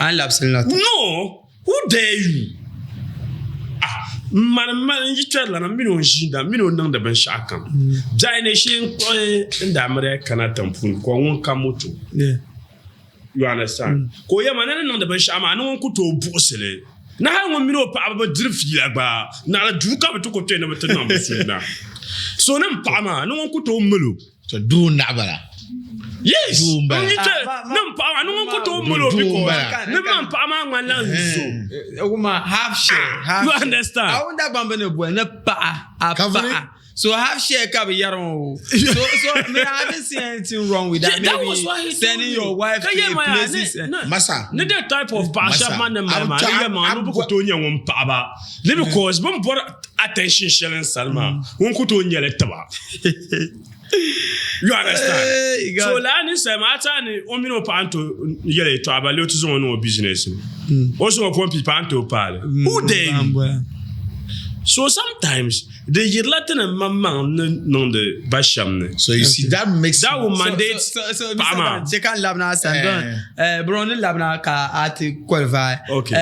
A ni labisili na ti. No! Who dare you? Ah, m mani m mali n yi kpɛrilana m mini o n-ʒiinda, m mini o niŋdi binshɛɣu kam. Biɛhi ni shee n-kpuɣi n daamiriya kana tiŋ puuni ka o ŋun ka moto. You understand? Ka o yɛli ma ni ni niŋdi binshɛɣu maa ni ŋun ku tooi buɣisi li. Ni hali ŋun mini o paɣaba bi diri fiila gba, naɣila duu ka bɛ ti ku kpe ni bɛ ti niŋ bɛ sunna. So ni m paɣa maa, ni ŋun ku tooi mali o. So duu n-naɣi bala. Yes! Duu m-bala. N yi kpe ni m paɣa maa, ni ŋun ku tooi mali o because ni man paɣa maa ŋmanila n zo. Wuma half share, half You share. understand? A wun Dagbamba ni boli ni paɣa, a Kavuni. paɣa. So half share ka bi yɛri ŋɔ o. So so I mean, I haven't seen anything wrong with that. Yeah, that Maybe was what he told sending me. your wife Ka to yɛ a ma yaa, places. ni- ni- Masa. Ni the type of paɣa Masa. shɛba maa ni mali maa, ni Ab- yɛ maa, ni ab- bi ku tooi nyɛ ŋun paɣa ba. Ni because bɛ ni bɔri attention shɛli n sani maa, ŋun ku tooi nyɛli tiba. You understand? Hey, God. So lala ninsal maa, a ti a ni o mini o paɣa n tooi yɛli yɛtɔɣa ba lee o ti zaŋ o niŋ o business ni. O zaŋ o pɔmpi paɣa n tooi paali. Who dare you? So sometimes di yirila ti ni maŋmaŋ ni niŋdi ba shɛm ni. So you see that makes That will mandate So, so, so, paɣa maa. Mr. Che ka n labina a sani don Eh. bro ni labina ka a ti qualify. Okay.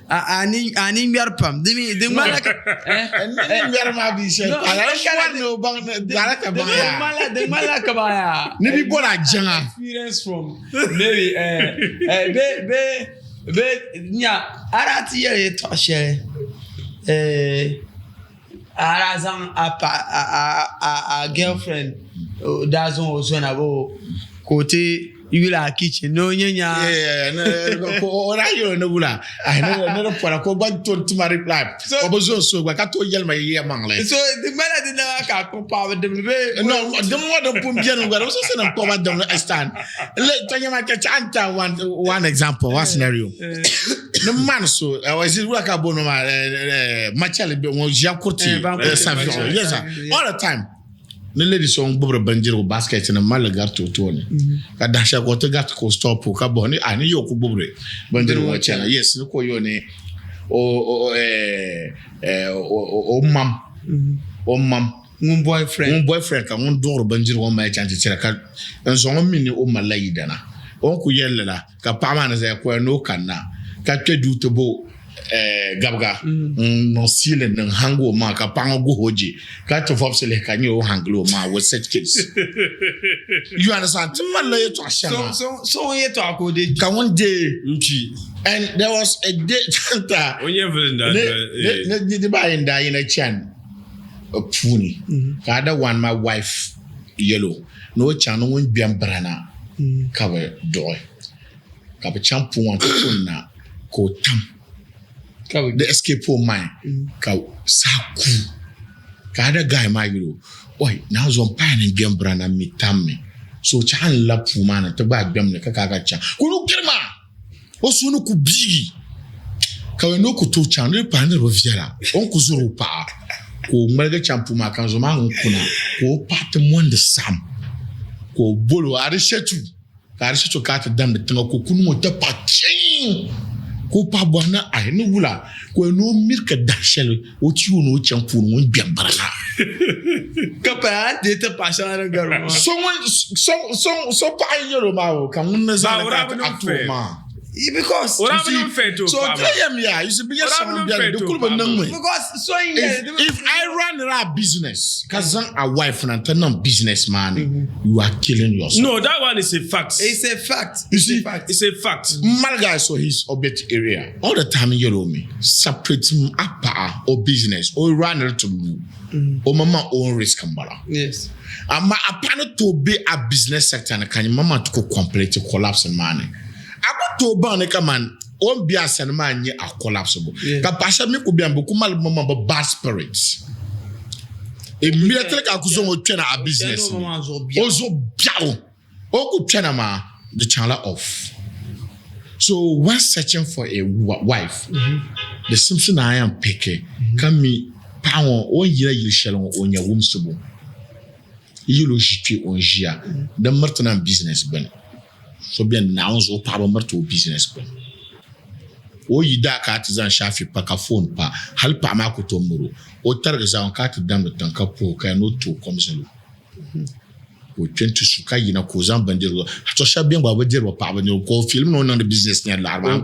A ni ŋmɛri pam di mi di ŋmanila ka eh Ni ŋmɛri maa bi shɛli. No, Ala wari ni o baŋ ala ka baŋ ya. di ŋmanila ka ba ya. Ni bi bɔra jaŋa. Experience from maybe eh be be be nya a daa ti yɛli yɛltɔɣa shɛli a daa zaŋ a paɣa a girlfriend daa zaŋ o zona boo ka o ti yuli a kitchen ni o nyɛ nya ka o daa yɛl o ni wula ni di pɔra ka o gba tooi tima reply o bi zo n-so gba ka tooi yɛli ma yɛlimaŋli. So di ŋmanila di naba ka a kpuɣi paɣaba dimli bee. No, dim ŋɔ din pun beni gba di bi so ni n kpuɣi ba dimli stand. Le tɔnyɛma ka chɛ n ta one one example one scenario. Ni man so was it wula ka booni ma machɛli bɛ ŋɔ ʒiya kuriti saviɣu yes all the time. Ni lady so n gbubiri bindirigu basket ni mali gariti o tooni ka dahi shɛli ka o ti gariti ka o stop o ka bɔhi ni a ni yi o ku gbubiri bindirigu ŋɔ chana yes ni ka o yɛ o ni o o mam o mam ŋun boyfriend ŋun boyfriend ka ŋun duɣiri bindirigu ŋɔ mali chaŋ ti tira ka n zaŋ o mi ni o malila yidana o ni ku yɛli lala ka paɣa maa ni zaya ka o yɛli ni o kanna ka kpe duu ti bo gabiga n-niŋ siilin ni n-hangi o maŋa ka paɣa ŋɔ guhi o je ka ti vɔbisi lihi ka nyɛ o hangila o maŋa with such kids. You understand? Ti malila yɛtɔɣ shɛŋa. So ŋun yɛtɔɣa ka o deei Ka ŋun deei. N-kpi. And there was a day ta O nyɛvili n-daa ni niriba ayi n-daa yina chani puuni ka a da one my wife yɛl o ni o chaŋ ni ŋun gbɛm birana ka bɛ duɣi. Ka bi chaŋ puu ŋɔ nti kunna ka o tam di escape o mind ka saha ku ka other guy maa yɛl o oi naa zo m paai ni n gbɛm bira na mi tammi so o chaɣ n labi puu maa ni nti gbaai gbɛm ni ka ka ka chaŋ ka o ni gbiri maa o suhu ni ku biigi ka o ni o ku tooi chaŋ di pahi ni di bi viɛla o ni ku zɔri o paɣa ka o ŋmaligi chaŋ puu maa ka n zo maa ŋun kuna ka o paɣa ti mondi saɣim ka o bol o Arishetu Ka Arishetu ka ti damdi tiŋa ka o ku niŋ o tapaɣa chiŋ ka o paɣa bɔhi ni ahi ni wula ka o ni o miri ka dahi shɛli o ti o ni o chaŋ puuni ŋun gbɛm biri la. Ka paya a ni deei tapaɣa shɛŋa din gari ŋɔ maa. So ŋun so so so paɣa n-yɛl o maa o ka ŋun ni zaŋ li ka a ti o maa. Because O daa bi niŋ fair to So paɣa ti maa. yɛm ya, you see binyɛr O daa shɛŋa bi niŋ bɛni fair di to kuli bi paɣa niŋ maa. mi. Because so n If yɛli di if I run a business ka zaŋ a wife na nti niŋ business maa ni, you are killing yourself. No, that one is a fact. It's a fact. You It's a see, fact. It's a fact. Maliga so his orbit area all the time n yɛl o mi separate m a paɣa o business o run it to lu o mama own risk n bala. Yes. Amma a paɣa ni tooi be a business sector ni ka nyɛ mama ti ku complete collapse maa ni. A ku tooi baŋ ni kaman o ni be a sani maa n-nyɛ a collapse bo. Ka paɣa shɛba mi ku beni bɛ ku mali bɛ maŋmaŋ bɛ bad spirit. Immediately ka a ku zaŋ o kpɛna a business ni, o zuɣu biɛɣu o ku kpɛna maa di chaŋla off. So when searching for a wife, di simsi ni a yɛn piki ka mi paɣa ŋɔ o ni yina yili shɛli ŋɔ o nya wumsibu. Yi yɛl o ʒi kpe o ni ʒiya din miriti na business gbuni. So beni Naawuni zuɣu paɣaba miriti o business gbuni. O yi daa ka a ti zaŋ shaafi pa ka phone pa hali paɣa maa ku tooi miri o. O tarigi zaŋ ka a ti damdi tiŋ ka puhi o ka ya ni o ti o kom zali o. Ka o kpe nti su ka yina ka o zaŋ bindirigu. To shɛba beni gba bi diri bi paɣa bindirigu ka o filim ni o niŋdi business nyɛri laɣiri maa a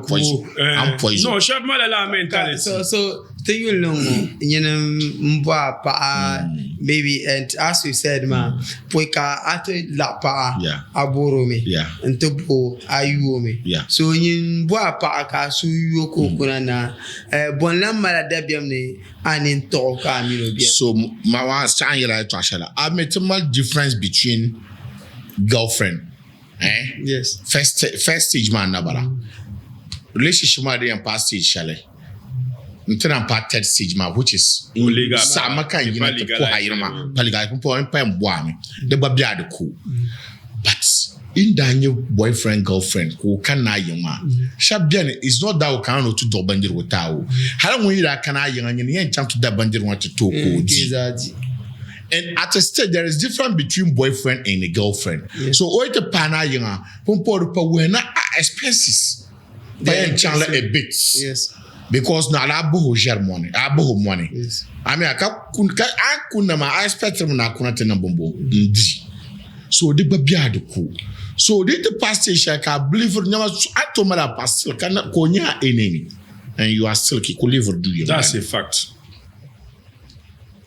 ni poison o. No, shɛba mali lala mentality. So ti yuli ni ŋɔ nyini m-bɔ a paɣa maybe and as you said maa pɔi ka a ti laɣi paɣa a boori o mi n-ti bo a yu o mi so nyin bɔ a paɣa ka a suhu yu o ka o kuna na bɔ n-lan mali a dabiɛm ni a nini tɔɣi o ka a mini o beni. So ma maa saha n yɛla yɛtɔɣa shɛli a mi ti mali difference between girlfriend eh? Yes. First, first stage maa na bala relationship maa di yɛn paai stage shɛli n ti na paai third stage maa which is saɣama ka n yina ti puhi ayiri maa pa legal puhi n pa n bɔhimi di gba bɛ a di ko but in daa nyɛ boyfriend girlfriend ka o kanna a yiŋ maa shɛba bɛni is not that o kana ni o ti duɣi bindirigu ti a o hali ŋun yi daa kana a yiŋa nyini yɛn chaŋ ti da bindirigu maa ti ti o ka o di and at a stage there is difference between boyfriend and a girlfriend yeah. So o yi ti paai na a yiŋa pumpɔŋ di pa wuhi na a expenses pa yɛn chaŋla a bit yes. Because naɣila a bahi o ʒɛri mɔni a bahi o mɔni yes. I mean ka kun ka a kunna maa a expect mi na a kuna ti niŋ bɔmbɔ n di so di gba bɛ a di ku so di ti pass stage shɛli ka a believe nyɛma a to mali a pass still ka na ka o nyɛ a enemy and you are still ki ku live do your That's a fact.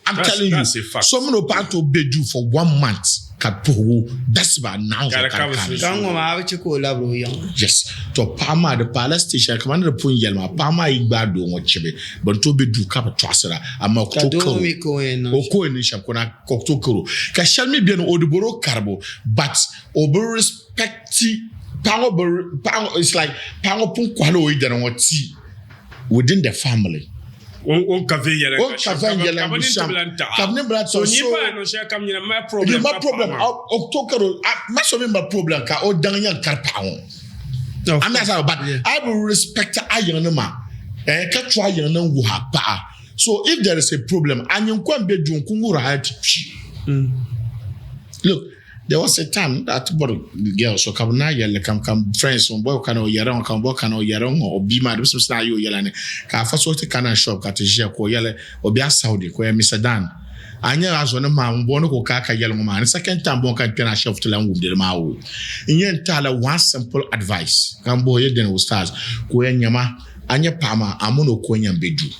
I'm That's, telling you, that's a fact. so mini o paɣa tooi be duu for one month ka puhigu dasiba naɣ Ka zuɣu di ka ka di bi kani. Ka ŋɔ maa a bi chɛ ka o labiri o yiŋa. Yes. To paɣa maa di paala station kamani di pun yɛli maa paɣa maa yi gbaai doo ŋɔ chibi bɛ ni tooi be duu ka bi tɔɣisira amaa o ku Ka tooi doo karo ŋɔ mi ka o yɛn niŋ o ko yɛn niŋ shɛm ka o na ka o ku tooi karo ka shɛli mi beni o di bɔri o karibu but o bi respecti paɣa ŋɔ bi paɣa ŋɔ it's like paɣa ŋɔ pun kɔhila o yidana ŋɔ ti within the family. O ka viɛnyɛla O ka viɛnyɛla ka bi shɛm. nin taɣa. Ka bi nin bila So taɣa. nyin So pala niŋ shɛli kam nyina mali problem you ma ka problem. paɣa maa. O to karo ma so mi ma problem ka o daŋ yɛn kari paɣa ŋɔ. Of I'm not course. saying but Yeah. I will respect a yiŋ ni ma. Eh, ka tu a yiŋ ni wuhi a paɣa. So if there is a problem, a nyin kom be duu n ku ŋuri hali ti kpi. Look, There was a time that bɔri girl so ka bɛ naa yɛlli kam ka friends ŋɔ bɔ kana o yɛri ŋɔ ka bɔ kana o yɛri ŋɔ o bia maa di bi simsi ni a yi o yɛla ni ka afa so ti kana shop ka ti ʒiya ka o yɛli o bia Saudi ka o yɛli Mr. Dan a nyɛla a zo ni maa ŋun bɔŋɔ ni ka o kana ka yɛli ŋɔ maa ni second time bɔŋɔ ka n kpɛna shop ti lan wumdi li maa o n yɛn tahi la one simple advice ka n bɔhi o yɛ dini o stars ka o yɛli nyama a nyɛ paɣa maa a mini o ko n yɛn be duu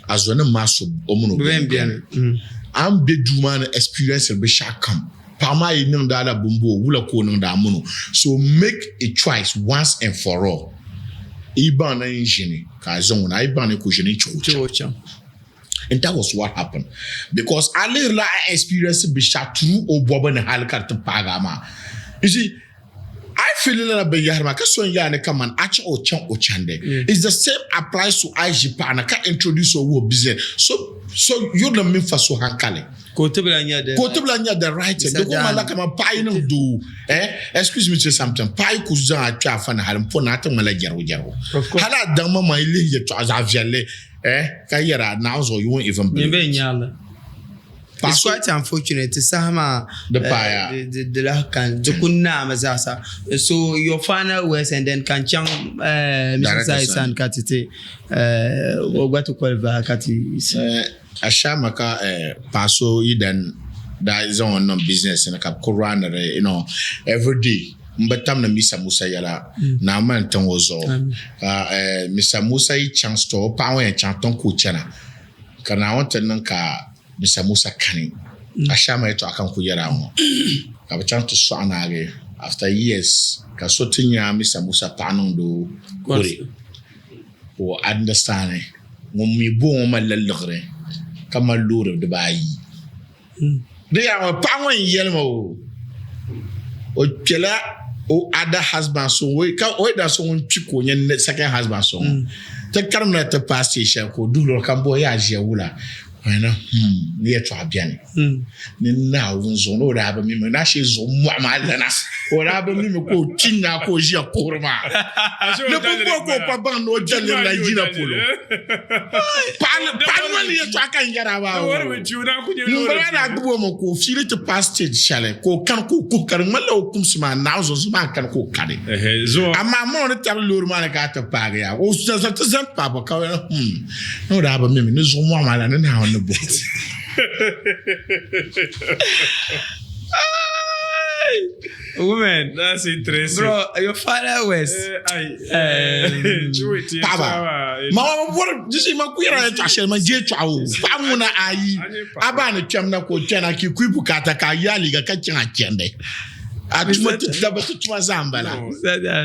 a zɔnim maa so o mini o Bɛ bɛn bɛni. A ni be duu maa ni experience binshɛɣu kam, paɣa maa yi niŋdi a la bimbo, wula ka o niŋdi a mini o. So make a choice once and for all. Yi baŋ ni n ʒini ka a zaŋ o na, a yi baŋ ni ku ʒini n chɛ o chaŋ. And that was what happened. Because a lihirila a experience binshɛɣu through o bɔbu ni hali ka di ti paagi a maa. You see, I fili lala binyahari maa ka so n yaa ni kaman a chaŋ o chaŋ o chandi. It's the same applies to a yi ʒi paɣa na ka introduce o wuhi business. So so yurilim mini fa so hankali. Ka o tibila nya the Ka o tibila nya the right thing. Di ku ŋmanila kaman paɣa yi niŋ doo eh excuse me to say something paɣa yi ku zaŋ a kpe a fa ni hali m-po ni a ti ŋmanila jɛrigu jɛrigu. Hali a daŋ maŋmaŋ yi lihi yɛltɔɣa zaɣ viɛlli eh ka yɛra Naawuni zuɣu you won't even believe it. It's quite unfortunate ti saha maa Di paaya. di lahi kan di ku naami zaasa. So your final words and then kan chaŋ Mr. Director Sai sani. sani ka ti ti o gba ti qualify ka ti Ashama ka paɣa so yi dan daa zaŋ o niŋ business ni ka bi ku runiri you know every day n bi tam ni Misa Musa yɛla Naawuni mali n tiŋ o zuɣu ka Misa Musa yi chaŋ store o paɣa ŋɔ yɛn chaŋ tiŋ ka o chana ka Naawuni ti niŋ ka Misa Musa kani Ashama yɛtɔɣa ka n ku yɛra ŋɔ ka bi chaŋ ti sɔɣi naagi after years ka so ti nya Misa Musa paɣa niŋdi o kore ka o understand ŋun mi bo ŋɔ malila liɣiri ka mali loori dibaayi. Di yaa ŋɔ paɣa ŋɔ n yɛli ma o o kpɛla o other husband so ka o da so ŋun kpi ka o nyɛ second husband so ŋɔ ti karimla ti paai stage shɛli ka o duhi loori ka m bo yaa ʒiya wula ka o yɛli ni yɛltɔɣa bɛni. Ni Naawuni zuɣu ni o daa bi mi mi ni ashee zuɣu mɔɣu maa lana o daa bi mi mi ka o kpi n-naai ka o ʒiya kuhiri maa ni pumpɔŋɔ ka o pa baŋ ni o jalirila yina polo paɣa noli yɛltɔɣa ka n yɛra maa o ŋun bala daa gbubi o mi ka o fiili ti paai stage shɛli ka o kani ka o kuhi ka di ŋmanila o kumsi maa Naawuni zuɣu zuɣu maa kani ka o kani amaa mɔŋ ni tabi loori maa ni ka a ti paagi ya o ti zani paai bɔ ka ni o daa bi mi mi ni zuɣu mɔɣu maa la ni Naawuni ni bo. Women. That's interesting. Bro, your father was. Paɣaba. Ma wa bɔri disi ma ku yɛra yɛltɔɣa shɛli man je tɔɣa o paɣa ŋuna ayi a baa ni kpɛm na ka o kpɛna ka i kuyi bukaata ka a yaa liiga ka chaŋ a chɛndi a tuma ti dabba ti tuma zaa n bala.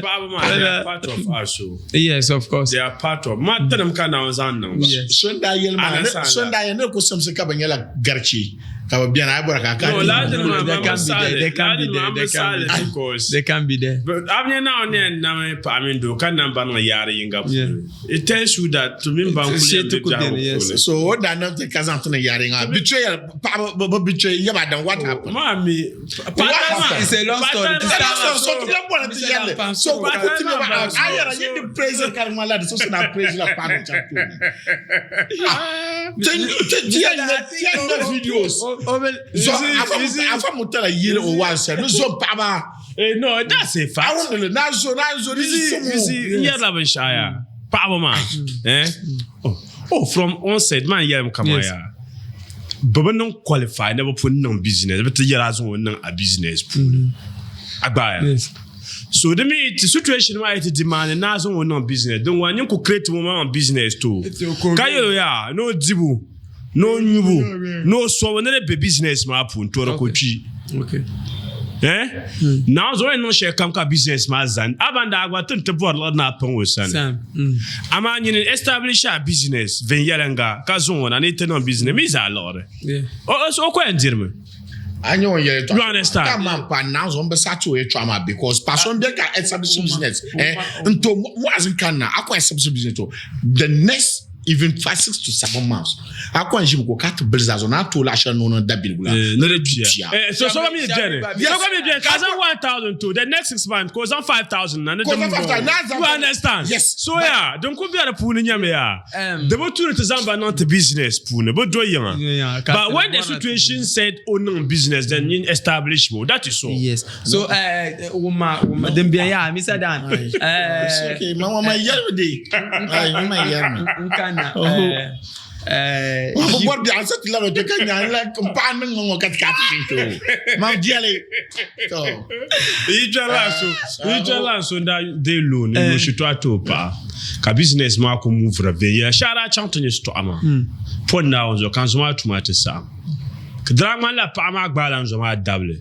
Paɣaba maa they are part of us o. Yes, of course. They are part of ma tinim ka Naawuni zaŋ niŋ ba. Yes. So n daa yɛli maa Understand so n daa yɛli ni ku simsi ka bi nyɛla garichi ka bi bɛni a yi bɔra ka a ka No, laadini maa They ma can't be there. misali They can't be laadini there. maa They can't misali be there. because They can't be there. But a bi nya Naawuni ni yɛn nami paɣa mini doo ka nam ba niŋ yaari yinga puuni. It tells you that to mini ban kuli Shee yɛn ti be ku biɛhigu beni, yes. puuni. So o daa nam ti ka zaŋ ti ni yaari ŋa betray paɣaba bi betray yaba dan what happened? Maa mi What happened? It's a long story. It's a long story. So ti lan bɔri ti yɛlli. So ku ku ti mi ba a yɛra yi di praise ka di ŋmanila di so so na praise la paɣa ni chaŋ tooni. Ti ti yɛn nya ti yɛn nya videos. Zo afa mutala yeli o wansa ni zo paɣaba. Eh, no, that's a fact. Awundili na zo na zo ni You sumu. see, n yɛrila binshɛɣu yaa paɣaba maa eh? oh, oh, from onset man yɛlim kama Yes. yaa bi bi niŋ qualify ni bi pun niŋ business bi ti yɛra zaŋ o niŋ a business puuni a gbaaya Yes. so di mi ti situation maa yi ti demand ni a zaŋ o niŋ business din wa nyin ku create mo maŋ business to ka yɛl o yaa ni o dibu ni o nyubu ni o sobu ni di be business maa puuni to di ku kpi Okay. Eh? Naawuni zuɣu yɛn niŋ shɛli kam ka business maa zani a ban daa gba ti ni ti bɔri liɣiri ni a paŋ o sani Sam. Mm. amaa nyini establish a business viɛnyɛliŋga ka zaŋ o na ni ti niŋ business mi zaa liɣiri Yeah. o o ko yɛn dirimi A nyɛ ŋun yɛli You understand? ka man pa naawuni zuɣu n bi saɣi ti o yɛltɔɣa maa because pa so n bɛ ka establish business eh n to wa'azi kan na a ko establish business to the next even 5 6 to 7 months a ko n ʒimi ko ka ti bili zaa zuɣu ni a tooi laɣa shɛli ni o niŋ dabiligu la Eh, ni di kpiya Kpiya. Eh, so so mi bɛni Yes. so mi bɛni ka zaŋ 1000 to the next 6 months ko zaŋ 5000 na ni Ko din zaŋ 5,000, bɔŋɔ. na zaŋ- you understand Yes. so ya din ku bɛ di puuni nyɛmi ya Um, di bi tuuni ti zaŋ ba niŋ ti business puuni bi do yiŋa Yeah, ka but ti when the bɔra ti- situation said o niŋ business then you establish mo that is all Yes. So, wuma, wuma, din bɛ ya, Mr. Dan. It's okay ma ma yɛli mi de ayi ma yɛli mi N kana. Oh. Ma bi bɔri biɛɣu sa ti labi kpɛ ka nya n la n paɣa niŋ ŋɔ ka ti ka ti to ma diɛli to yi kpɛrila so yi kpɛrila so n daa deei loan n yo shitɔɣu ti o paɣa ka business maa ku muvira viɛnyɛla shɛhi daa chaŋ ti nyɛ shitɔɣu maa pɔn Naawuni zuɣu ka n zo maa tuma ti saɣim ka di daa ŋmanila paɣa maa gbaala n zo maa dabili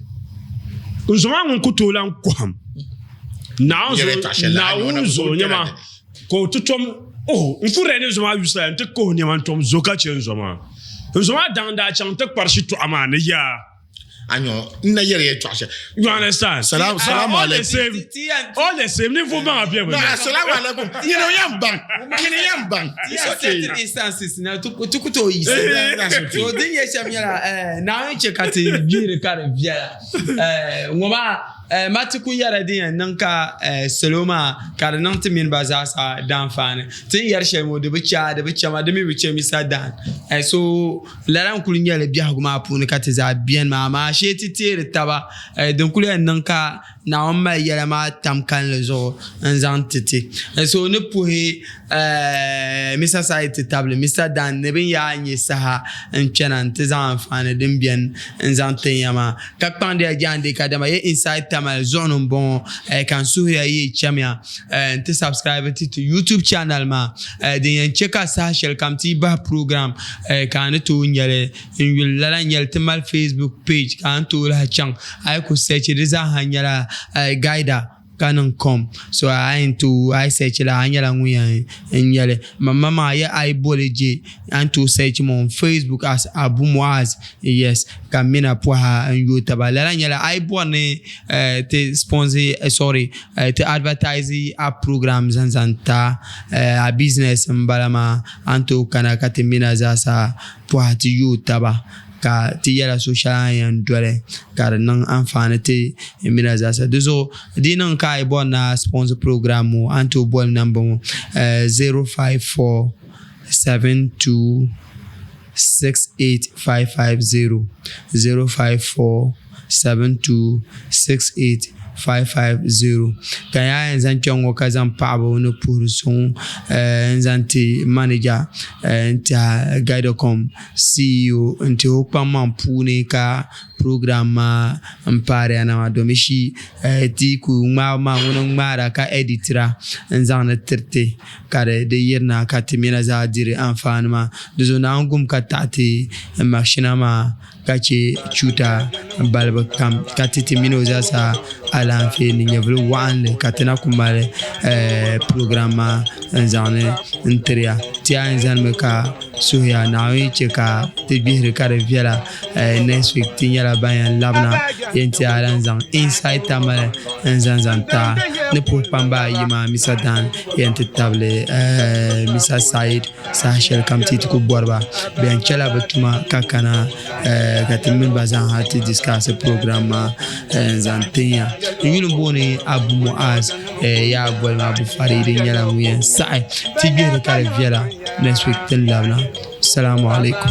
n zo maa ŋun ku tooi lan kɔhim Naawuni zuɣu nyɛma ka o ti tom oh n ku rɛ ni zo maa yusila n ti kohi nɛma n tom zo ka chɛ n zo maa n zo maa daŋ daa chaŋ ti kpari shitɔɣu maa ni yaa. A nyɔ n na yɛri yɛltɔɣa shɛli. You understand? Salam salam All the alaikum. same, all the same, ninvuɣ baŋa bɛ bi No, ni. assalamu alaikum. Nyini yɛn baŋ. Nyini yɛn baŋ. It's okay. Certain instances na ti ku tooi yiɣisi. That's okay. So din nyɛ shɛm nyɛla Naawuni chɛ ka ti gbihiri ka di viɛla. Ŋɔ maa ma ti ku yɛra din yɛn niŋ ka salo maa ka di niŋ ti mini ba zaasa daanfaani. Ti ni yɛri shɛli ŋɔ di bi chɛ a, di bi chɛ ma, di mi bi chɛ Mista Dan. So lala n-kuli nyɛ li biɛhigu maa puuni ka ti zaa beni maa amaa shee ti teeri taba din kuli yɛn niŋ ka Naawuni mali yɛla maa tam kalinli zuɣu n-zaŋ ti ti. So ni puhi Mista Said ti tabili Mista Dan ni bɛ ni yaa nya saha n-kpɛna nti zaŋ anfaani din beni n-zaŋ tin ya maa. Ka kpaŋdiya jaande kadama yi Inside Tamale zuɣu ni m-bɔŋɔ ka n suhiriya yi chamiya nti subscribe ti ti YouTube channel maa din yɛn che ka saha shɛli kam ti yi bahi program ka a ni tooi nya li n yuli lala n-nyɛli ti mali Facebook page ka a ni tooi lahi chaŋ a yi ku search di zaaha nyɛla Guider ka niŋ com so a yi tooi a yi search la a nyɛla ŋun yɛn nyɛli ma maŋ ya a yi boli je a ni tooi search ma on Facebook as Abu Muaz yes ka mina pɔha n yooi taba lala nyɛla a yi bɔri ni ti sponsor sorry ti advertise a program zaŋ zaŋ ti a a business n bala maa a ni tooi kana ka ti mina zaasa pɔha ti yooi taba ka ti yɛla so shɛli a ni yɛn doli ka di niŋ anfaani ti mina zaasa. Di zuɣu di yi niŋ ka a yi bɔri ni a sponsor program ŋɔ a ni tooi boli namba ŋɔ 054 72 68550, 054 72 68550. Ka yaa yɛn zaŋ kpɛŋ ŋɔ ka zaŋ paɣaba ni puhiri suŋ n zaŋ ti manija n tiɛha Guidacom CEO n ti o kpaŋmaŋ puuni ka program maa n paariya na maa domishi ti ku ŋmaabu maa ŋuni n ŋmaara ka editira n zaŋdi tiriti ka di yirina ka ti mina zaa diri anfaani maa. Di zuɣu Naawuni gum ka taɣi ti mashina maa ka chɛ chuuta balibu kam ka ti ti mini o zaasa alaafee ni nyɛvili waɣinli ka ti na ku mali program maa n zaŋli n tiriya. Ti yaa yɛn zanimi ka suhuya Naawuni yi chɛ ka ti gbihiri ka di viɛla next week ti nyɛla ban yɛn labina yɛn ti yaa lan zaŋ Inside Tamale n zaŋ zaŋ ti a ni puhi kpamba ayi maa Misa Dan yɛn ti tabili Misa Said Saha shɛli kam ti yi ti ku bɔri ba, bɛ yɛn chɛla bɛ tuma ka kana ka ti mini ba zaa ha ti discuss program maa n-zaŋ tin ya. N yuli m-booni Abu Muaz, yaa boli ma Abu Farid n nyɛla ŋun yɛn saɣi ti gbihiri ka di viɛla next week ti ni labina. Salamu alaikum.